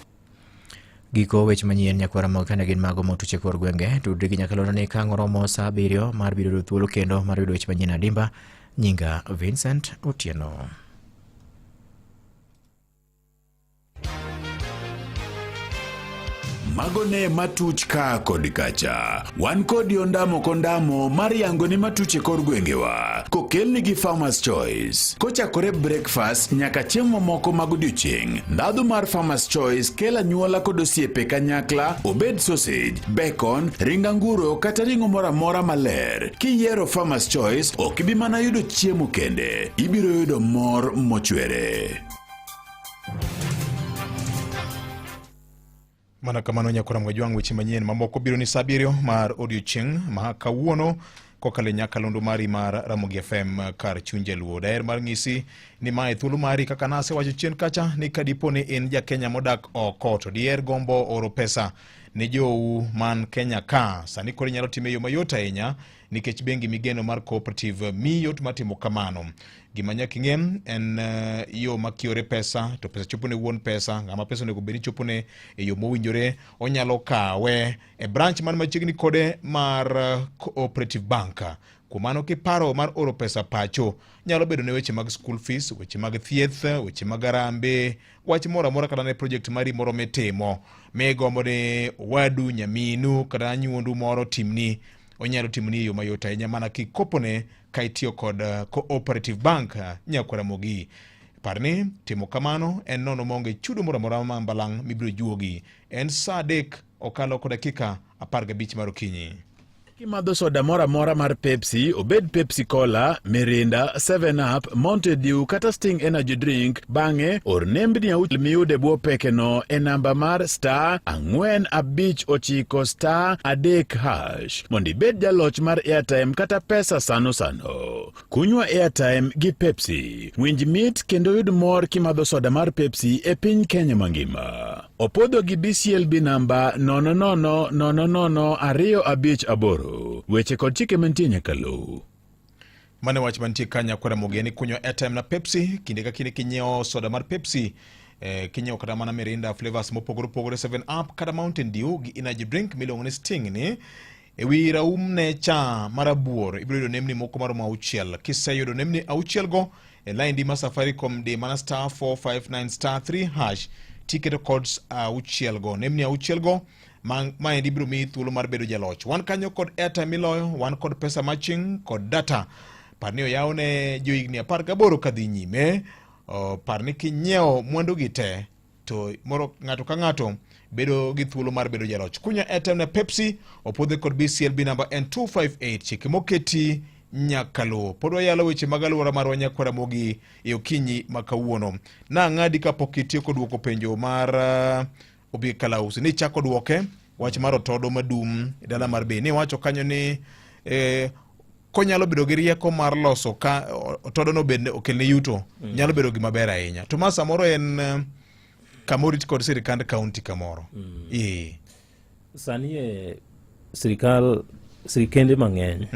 Speaker 12: Giko weche manyien nyakwara mag kane gin mago motuche kor gwenge tudri gi nyakalondo ni ka ang' oromo saa 7 mar biro yudo thuolo kendo mar yudo weche manyien adimba. Nyinga Vincent Otieno.
Speaker 3: Mago ne matuch ka kod kacha. Wan kodi ondamo kondamo mar yango ni matuch e kor gwengewa. Kokelni gi Farmer's Choice. Kochakore breakfast nyaka chiemo mamoko mag odiochieng'. Ndhadhu mar Farmer's Choice kelo anyuola kod osiepe kanyakla, obed sausage, bacon, ring anguro kata ring'o moro amora maler. Kiyiero Farmer's Choice, ok ibi mana yudo chiemo kende, ibiro yudo mor mochwere.
Speaker 2: Mana kamano nyakora Mwajwang', weche manyien mamoko biro ni saa 7 mar odiochieng' ma kawuono kokalo e nyakalondo mari mar Ramogi FM kar chuny jaluo. Daher mar ng'isi ni mae thuolo mari kaka nasewacho chien kacha ni kadipo ni in ja Kenya modak oko to diher gombo oro pesa ne jou man Kenya ka, sani koro inyalo time e yo mayot ahinya nikech bengi migeno mar Cooperative miyi yot mar timo kamano. Gima nyaka ing'e en yo ma kiore pesa to pesa chopo ne wuon pesa, ng'ama pesa onego bed ni chopo ne e yo mowinjore, onyalo kawe e branch man machiegni kode mar Cooperative Bank. Kuom mano kiparo mar oro pesa pacho, nyalo bedo ne weche mag school fees, weche mag thieth, weche mag arambe, wach moro amora kata ne project mari moro mitimo migombo ni owadu, nyaminu kata anyuondu moro timni, onyalo timoni e yo mayot ahinya mana kikopone ka itiyo kod Cooperative Bank nyakwara Ramogi. Par ni timo kamano en nono maonge chudo moro amora ma mbalang' mibiro juogi. En saa 3 okalo kod dakika 15 mar okinyi.
Speaker 3: Kimadho soda moro amora mar Pepsi, obed Pepsi Cola, Mirinda, 7 Up, Mountain Dew kata Sting Energy Drink, bang'e or nembni auchiel miyudo e bwo pekeno e namba mar star 459 star 3 hash mondo ibed jaloch mar airtime kata pesa sano sano. Kunywa airtime gi Pepsi. Winj mit kendo yud mor kimadho soda mar Pepsi e piny Kenya mangima. Opwodho gi BCLB namba 0000258. Weche kod chike mantie nyaka luw.
Speaker 2: Mano e wach mantie ka nyakwara Mogi ni kunyo airtime na Pepsi kinde ka kinde kinyiewo soda mar Pepsi kinyiewo kata mana Mirinda flavors mopogore opogore 7 Up kata Mountain Dew gi energy drink miluongo ni Sting ni ewi raum ne cha marabuor ibiro yudo nembni moko maromo auchiel. Kiseyudo nembni auchiel go e laindi ma Safaricom di mana star 459 star 3 hash tiketo codes auchiel go nembni auchiel go maendi biro miyi thuolo mar bedo jaloch. Wan kanyo kod airtime miloyo, wan kod pesa matching kod data. Par ni oyaw ne johigni 18 kadhi nyime. Par ni kinyiewo mwandu gi te to moro ng'ato ka ng'ato bedo gi thuolo mar bedo jaloch. Kunya airtime na Pepsi opwodhe kod BCLB namba N258 chike moketi nyaka luw. Pod wayalo weche mag alwora marwa nyakwar Ramogi e okinyi ma kawuono. Nang'adi kapok itieko duoko penjo mar Obi Kalausi ni chako duoke wach mar otodo madum e dala mar Bei. Niwacho kanyo ni konyalo bedo gi rieko mar loso ka otodo no bende okelne yuto nyalo bedo gima ber ahinya. To ma samoro en kama orit kod sirikand kaunti kamoro.
Speaker 1: Sani e sirikal sirikende mang'eny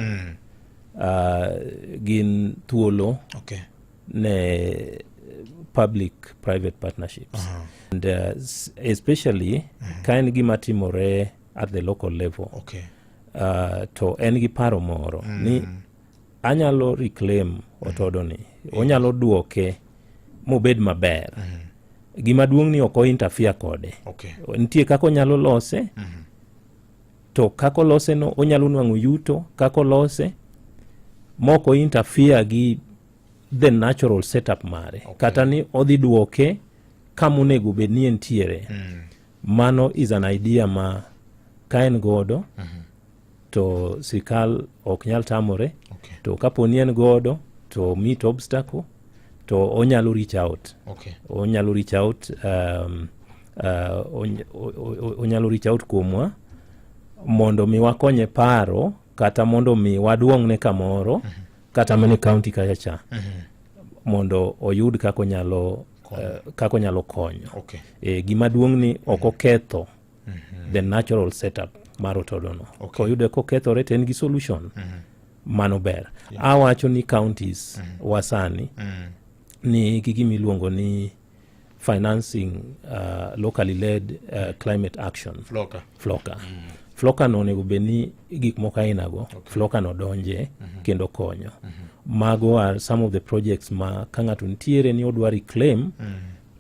Speaker 1: gin thuolo ne public private partnerships. And especially ka en gima timore at the local level. To en gi paro moro ni anyalo reclaim otodo ni, onyalo duoke mobed maber. Gima duong' ni ok o interfere kode. Nitie kaka onyalo lose. To kaka olose no onyalo nwang'o yuto kaka olose mok o interfere gi the natural setup mare. Kata ni odhi duoke kama onego bed ni entiere. Mano is an idea ma ka en godo to sirkal ok nyal tamore. To kapo ni en godo to meet obstacle to onyalo reach out. Onyalo reach out, onyalo reach out kuomwa mondo mi wakonye paro kata mondo mi waduong'ne kamoro kata mana e county kacha cha mondo oyud kaka onyalo kaka onyalo konyo. Gima duong' ni ok oketho the natural setup mar otodo no. Koyude kokethore to en gi solution. Mano ber. Awacho ni counties wasani ni gi gima iluongo ni financing locally led climate action.
Speaker 2: Floka.
Speaker 1: Floka. Floka no onego bed ni gik moko aina go. Floka no donje kendo konyo. Mago are some of the projects ma ka ng'ato nitiere ni odwa reclaim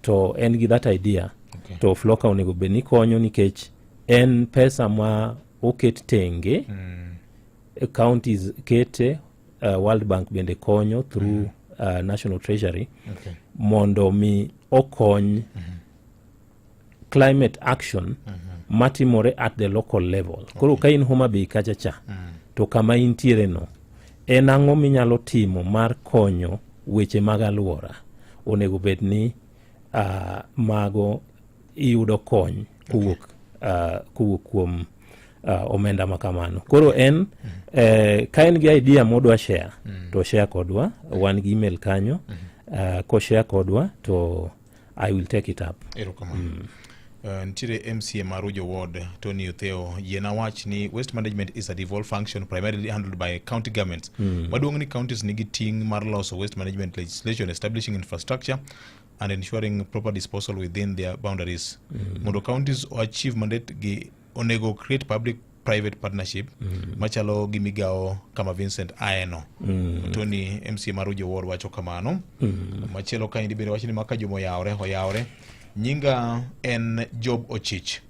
Speaker 1: to en gi that idea. To Floka onego bed ni konyo nikech en pesa ma oket tenge. Counties kete, World Bank bende konyo through National Treasury mondo mi okony climate action matimore at the local level. Koro ka in Homa Bay kacha cha to kama intiere no en ang'o minyalo timo mar konyo weche mag alwora onego bed ni mago iyudo kony kowuok kowuok kuom omenda ma kamano. Koro en ka en gi idea modwa share to share kodwa, wan gi email kanyo, ko share kodwa to I will take it up.
Speaker 2: Erokamano. Nitiere MCA mar Ujo Ward, Tony Otheo, yiena wach ni waste management is a devolved function primarily handled by county governments. Maduong' ni counties nigi ting' mar loso waste management legislation, establishing infrastructure and ensuring proper disposal within their boundaries. Mondo counties o achieve mandate gi onego create public private partnership machalo gi migawo kama Vincent aeno. Tony MCA mar Ujo Ward wacho kamano. Machielo kaendi bende wacho ni maka juma oyawre oyawre. Nyinga en Job Ochich.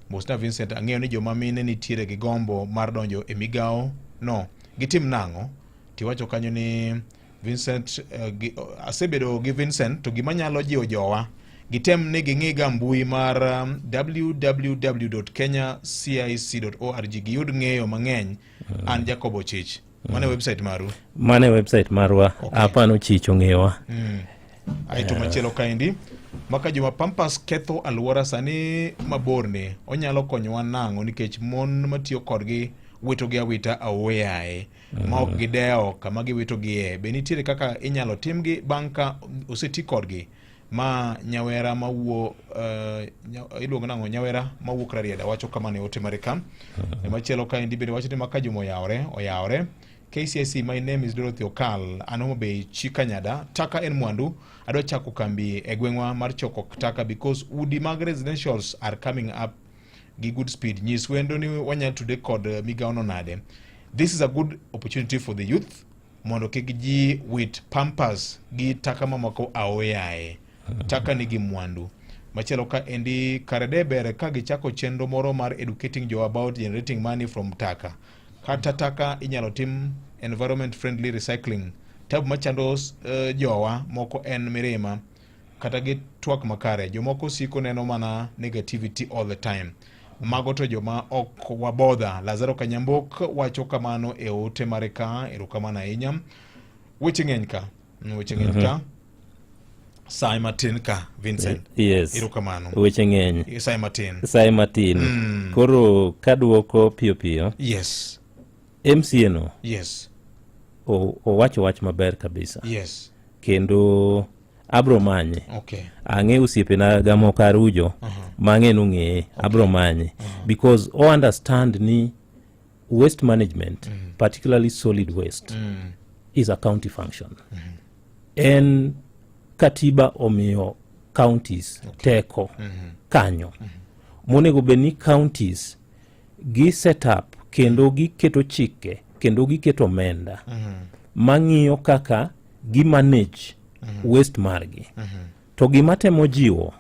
Speaker 2: Mosna Vincent, ang'eyo ni joma mine nitiere gi gombo mar donjo e migawo no. Gitim nang'o? Tiwacho kanyo ni Vincent asebedo gi Vincent to gima nyalo jiwo jowa gitem ni ging'i ga mbui mar www.kenyacic.org giyud ng'eyo mang'eny. An Jacob Ochich. Mano e website maru.
Speaker 1: Mano e website marwa. Apano Ochich ong'ewa.
Speaker 2: Aeto machielo kaendi maka joma Pampers ketho alwora sani maborni onyalo konyowa nang'o nikech mon matiyo kodgi witogi awita aoyaye ma ok gidewo kama giwitogie. Be nitiere kaka inyalo timgi bang' ka oseti kodgi? Ma nyawera mawuo uh, iluongo nang'o nyawera mawuok Rarieda wacho kamano e ote mare ka. Mm-hmm. Machielo kaendi bende wacho ni maka juma oyawore oyawore KCSE my name is Dorothy Okal an Homa Bay chi Kanyada taka en mwandu adwa chako kambi e gweng'wa mar choko taka because udi mag residentials are coming up gi good speed nyis wendo ni wanyalo tude kod migawono nade this is a good opportunity for the youth mondo kik ji wit pampers gi taka mamoko aoyaye taka nigi mwandu machielo ka endi kare de ber ka gichako chenro moro mar educating jo about generating money from taka kata taka inyalo tim environment friendly recycling tabu machando uh, jowa moko en mirima kata gi twak makare jomoko siko neno mana negativity all the time mago to joma ok wabodha lazaro kanyambok wacho kamano e ote mare ka erokamano ahinya weche ng'eny ka weche ng'eny ka mm -hmm. Sae matin ka Vincent.
Speaker 1: Yes.
Speaker 2: Erokamano.
Speaker 1: Weche ng'eny.
Speaker 2: Sae matin.
Speaker 1: Sae matin. Koro kaduoko piyo piyo.
Speaker 2: Yes.
Speaker 1: MCA no.
Speaker 2: Yes.
Speaker 1: Owacho wach maber kabisa.
Speaker 2: Yes.
Speaker 1: Kendo abro manye.
Speaker 2: Okay.
Speaker 1: Ang'e osiepena ga moko Arujo. Mang'e nong'eye. Okay. Abro manye. Because o understand ni waste management, particularly solid waste, is a county function. En katiba omiyo counties teko kanyo. Monego bed ni counties gi set up kendo giketo chike kendo giketo omenda mang'iyo kaka gi manage waste margi. To gima temo jiwo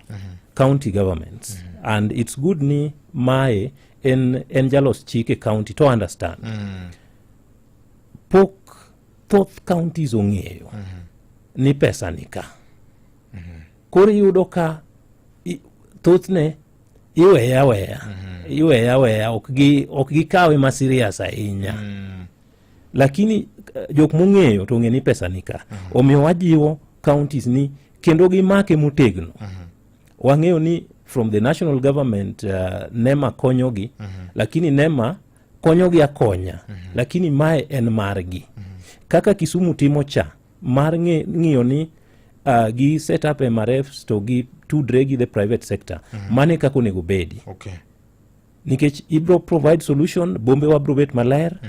Speaker 1: county governments and it's good ni mae en jalos chik e county to understand. Pok thoth counties ong'eyo ni pesa ni ka. Koro iyudo ka thothne iweye aweya. Iweye aweya, ok gikawe ma serious ahinya. Lakini jok mong'eyo to ong'e ni pesa ni ka. Omiyo wajiwo counties ni kendo gimake motegno. Wang'eyo ni from the national government NEMA konyogi, lakini NEMA konyogi akonya, lakini mae en margi. Kaka Kisumu timo cha mar ng'iyo ni gi set up MRFs to gi tudre gi the private sector. Mane kaka onego bedi. Nikech ibro provide solution, bombe wa bro bet maler.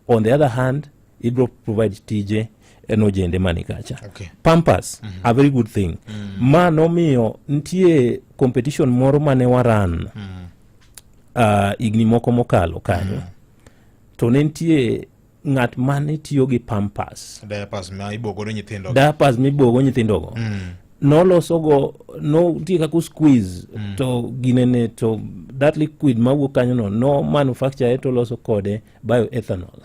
Speaker 1: On the other hand, ibro provide tije en ojende mani kacha. Pampers, a very good thing. Ma nomiyo nitie competition moro mane waran higni moko mokalo kanyo. To ne nitie ng'at mane tiyo gi pampers.
Speaker 2: Diapers ma ibogo nyithindo.
Speaker 1: Diapers mibogo nyithindogo. Nolosogo, no nitie kaka squeeze to ginene to that liquid mawuok kanyo no, no manufacture to loso kode bioethanol.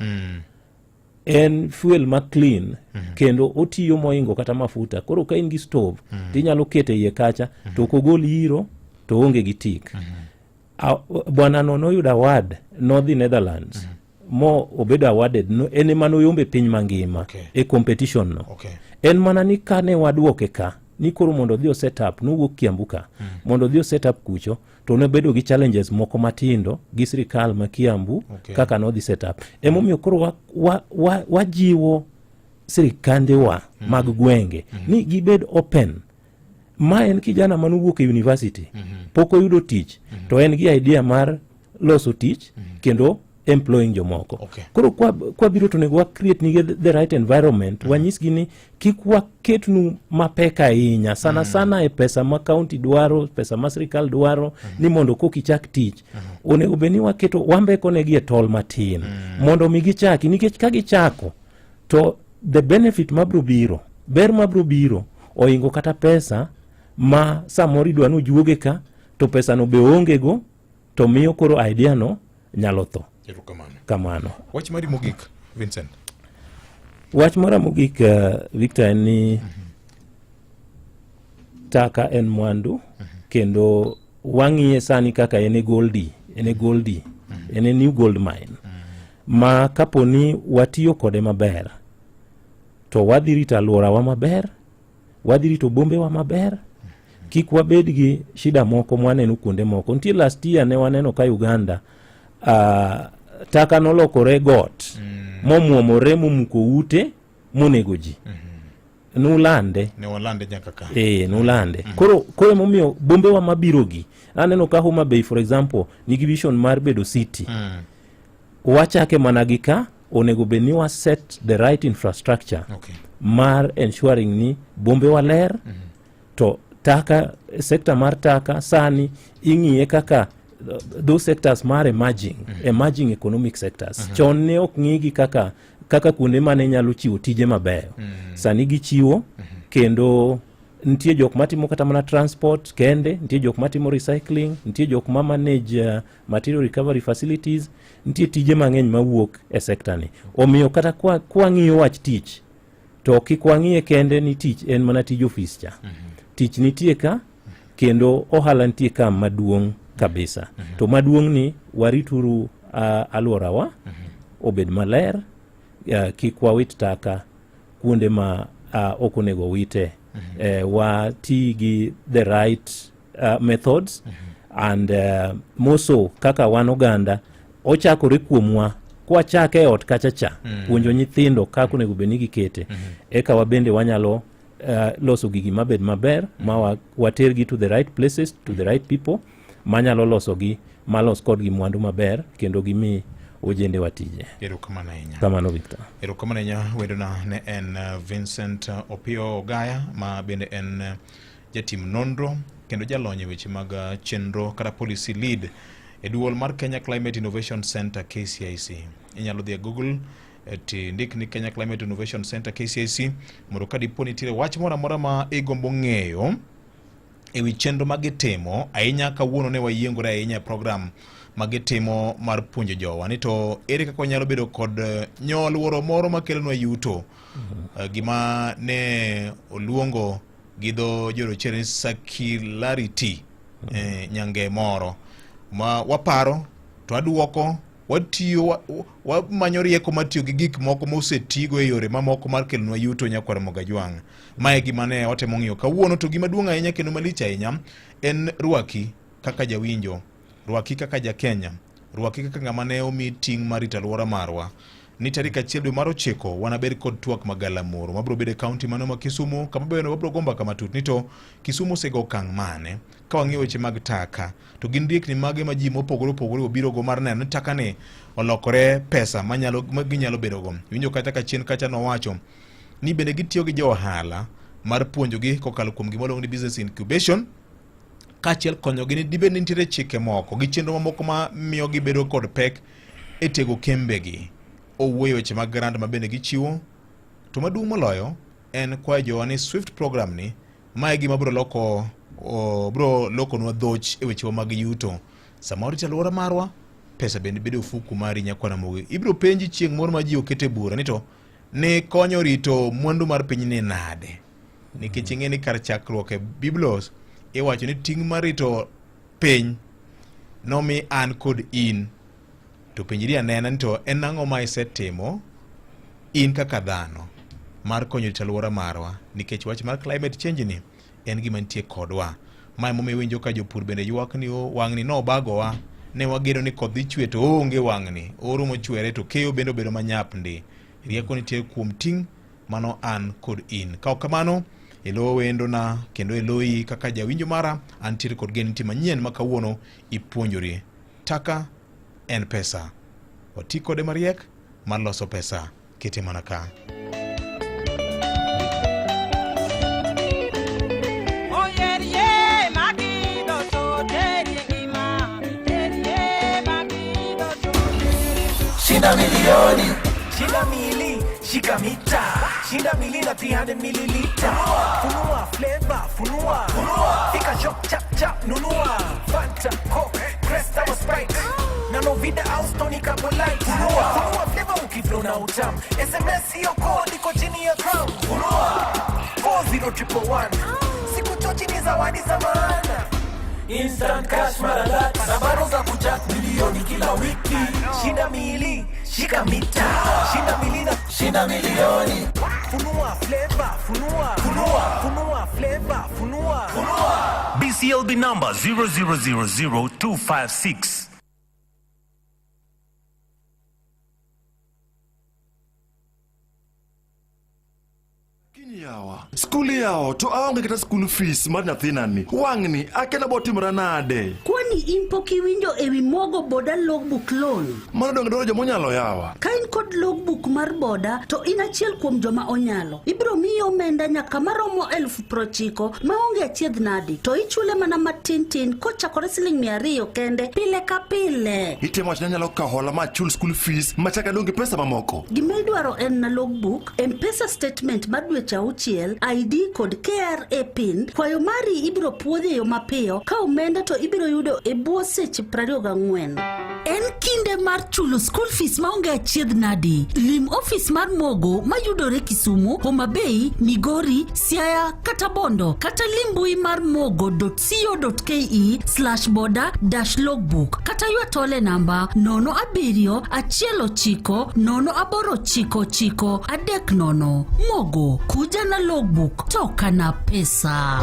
Speaker 1: En fuel ma clean kendo otiyo moingo kata mafuta. Koro ka in gi stove tinyalo kete iye kacha to ok ogol iro to onge gi tik. Bwana no noyudo award, nodhi Netherlands mo obedo awarded no, en ema noyombe piny mangima e competition no. En mana ni kane waduoke ka ni koro mondo odhi o set up, nowuok Kiambu ka mondo odhi o set up kucho to nobedo gi challenges moko matindo gi sirikal ma Kiambu kaka nodhi set up. Emomiyo koro wajiwo sirikandewa mag gwenge ni gibed open. Ma en kijana manowuok e university, pok oyudo tich, to en gi idea mar loso tich kendo employing jomoko. Koro kwa biro to onego wa create nigi the right environment, wanyisgi ni kik waketnu mapek ahinya sana sana e pesa ma county dwaro, pesa ma sirikal dwaro ni mondo koki chak tich. Onego bed ni waketo wambeko negi e tol matin mondo mi gichaki, nikech ka gichako to the benefit mabro biro, ber mabro biro oingo kata pesa ma samoro idwa ni ojuoge ka to pesa no be onge go, to miyo koro idea no nyalo tho. Kamano.
Speaker 2: Wach mari mogik, Vincent.
Speaker 1: Wach mara mogik, Victor, en ni taka en mwandu kendo wang'iye sani kaka en e goldi, en e goldi, en e new gold mine ma kapo ni watiyo kode maber to wadhi rito alworawa maber, wadhi rito bombewa maber, kik wabed gi shida moko mwaneno kuonde moko. Nitie last year ne waneno ka Uganda taka nolokore got, momwomore momuko ute monego ji. Nulande.
Speaker 2: Ne walande nyaka ka.
Speaker 1: Eh, nulande. Koro koro emomiyo bombewa mabirogi aneno ka Homa Bay for example nigi vision mar bedo city. Wachake mana gi ka onego bed ni wa set the right infrastructure mar ensuring ni bombewa ler to taka sector mar taka sani ing'iye kaka those sectors mar emerging emerging economic sectors chon ne ok ng'igi kaka kaka kuonde mane nyalo chiwo tije mabeyo sani gichiwo kendo nitie jok matimo kata mana transport kende nitie jok matimo recycling nitie jok ma manage material recovery facilities nitie tije mang'eny mawuok e sector ni omiyo kata kwa kwang'iyo wach tich to kik wang'iye kende ni tich en mana tij ofis cha tich nitie ka kendo ohala nitie ka maduong' kabisa to maduong' ni warituru alworawa obed maler kik wawit taka kuonde ma ok onego wite wati gi the right methods and moso kaka wan oganda ochakore kuomwa kwachake e ot kacha cha puonjo nyithindo kaka onego bed ni gikete eka wabende wanyalo loso gigi mabed maber ma watergi to the right places to the right people manyalo losogi malos kodgi mwandu maber kendo gimi ojende wa tije.
Speaker 2: Erokamano ahinya.
Speaker 1: Kamano Victor.
Speaker 2: Erokamano ahinya wendona ne en Vincent Opiyo Ogaya ma bende en jatim nonro kendo jalony e weche mag chenro kata policy lead e duol mar Kenya Climate Innovation Center KCIC. Inyalo dhi e Google tindik ni Kenya Climate Innovation Center KCIC mondo ka dipo nitiere wach moro amora ma igombo ng'eyo e wi chenro ma gitimo ahinya kawuono ne wayiengore ahinya e program ma gitimo mar puonjo jowa ni to ere kaka wanyalo bedo kod nyoluoro moro makelonwa yuto gima ne oluongo gi dho jorochere ni circularity nyange moro ma waparo to aduoko watiyo wamanyo rieko matiyo gi gik moko mosetigo e yore mamoko mar kelonwa yuto nyakwar Mogajwang'. Mae gima ne watemo ng'iyo kawuono to gima duong' ahinya kendo malich ahinya en rwaki kaka jawinjo, rwaki kaka ja Kenya, rwaki kaka ng'ama ne omi ting' mar rito alwora marwa. Ni tarik 1 dwe mar 9 wanabed kod twak magalamoro mabiro bedo e kaunti mano ma Kisumu kama bende wabiro go mbaka matut ni to Kisumu osego okang' mane ka wang'iyo weche mag taka to gin riekni mage ma ji mopogore opogore obiro go mar neno ni taka ni olokore pesa manyalo ma ginyalo bedo go. Iwinjo kata ka chien kacha nowacho ni bende gitiyo gi jo ohala mar puonjogi kokalo kuom gima iluongo ni business incubation kaachiel konyogi ni dibed ni nitiere chike moko gi chenro mamoko ma miyo gibedo kod pek e tego kembegi. Owuoyo weche mag grant ma bende gichiwo to maduong' moloyo en kwayo jowa ni Swift program ni mae gima biro loko biro lokonwa dhoch e wechewa mag yuto. Sama warito alwora marwa, pesa bende bedo e ofuku mari nyakwa Ramogi. Ibiro penji chieng' moro ma ji oket e bura ni to ne konyo rito mwandu mar piny ni nade? Nikech ing'e ni kar chakruok e Biblos iwacho ni ting' mar rito piny nomi an kod in. To penjri anena ni to en ang'o ma isetimo in kaka dhano mar konyo rito alwora marwa nikech wach mar climate change ni en gima nitie kodwa. Mae momiyo iwinjo ka jopur bende ywak ni o wang'ni nobagowa ne wageno ni koth dhi chwe to onge wang'ni oro mochwere to keyo bende obedo manyap ndi. Rieko nitie kuom ting' mano an kod in. Ka ok kamano e lo wendona kendo e loyi kaka jawinjo mara antiere kod geno nitie manyien ma kawuono ipuonjori. Taka en pesa. Wati kode mariek mar loso pesa. Kete mana ka.
Speaker 20: Shinda milioni, shinda mili, shika mita, shinda mili na 300 mililita. Funua flavor, funua, funua. Fika shop chap chap nunua. Fanta, Coke, Crest au Sprite. Na Novida au Stony Kapolite. Funua, funua flavor ukiflow na utam. SMS hiyo code iko chini ya crown. Funua 40111. Siku chochi ni zawadi za maana. Instant cash mara laki na bado za kuchat milioni kila wiki. Shinda mili, shika mita, shinda mili na shinda milioni. Funua flavor, funua, funua, funua flavor, funua, funua.
Speaker 21: BCLB number 0000256.
Speaker 6: Kinyawa. Skul iyawo to aonge kata school fees mar nyathinani. Wang'ni akia nabo timora nade.
Speaker 21: Kwani in pok iwinjo ewi Mogo Boda Logbook Loan?
Speaker 6: Mano donge dwaro joma onyalo yawa.
Speaker 21: Ka in kod logbook mar boda to in achiel kuom joma onyalo. Ibiro miyi omenda nyaka maromo 90,000 maonge achiedh nadi to ichule mana matin tin kochakore siling 200 kende pile ka pile.
Speaker 6: Itemo wacho ni anyalo kawo hola ma achul school fees machak adong' gi pesa mamoko.
Speaker 21: Gima idwaro en na logbook, M-Pesa statement mar dweche auchiel, ID kod KRA PIN. Kwayo mari ibiro puodhi e yo mapiyo ka omenda to ibiro yudo e bwo seche 24. En kinde mar chulo school fees maonge achiedh nadi. Lim ofis mar Mogo mayudore Kisumu, Homa Bay, Migori, Siaya kata Bondo kata lim mbui mar mogo.co.ke/boda-logbook kata ywa tol e namba 07 19 0899 30. Mogo, kuja na logbook, toka na pesa.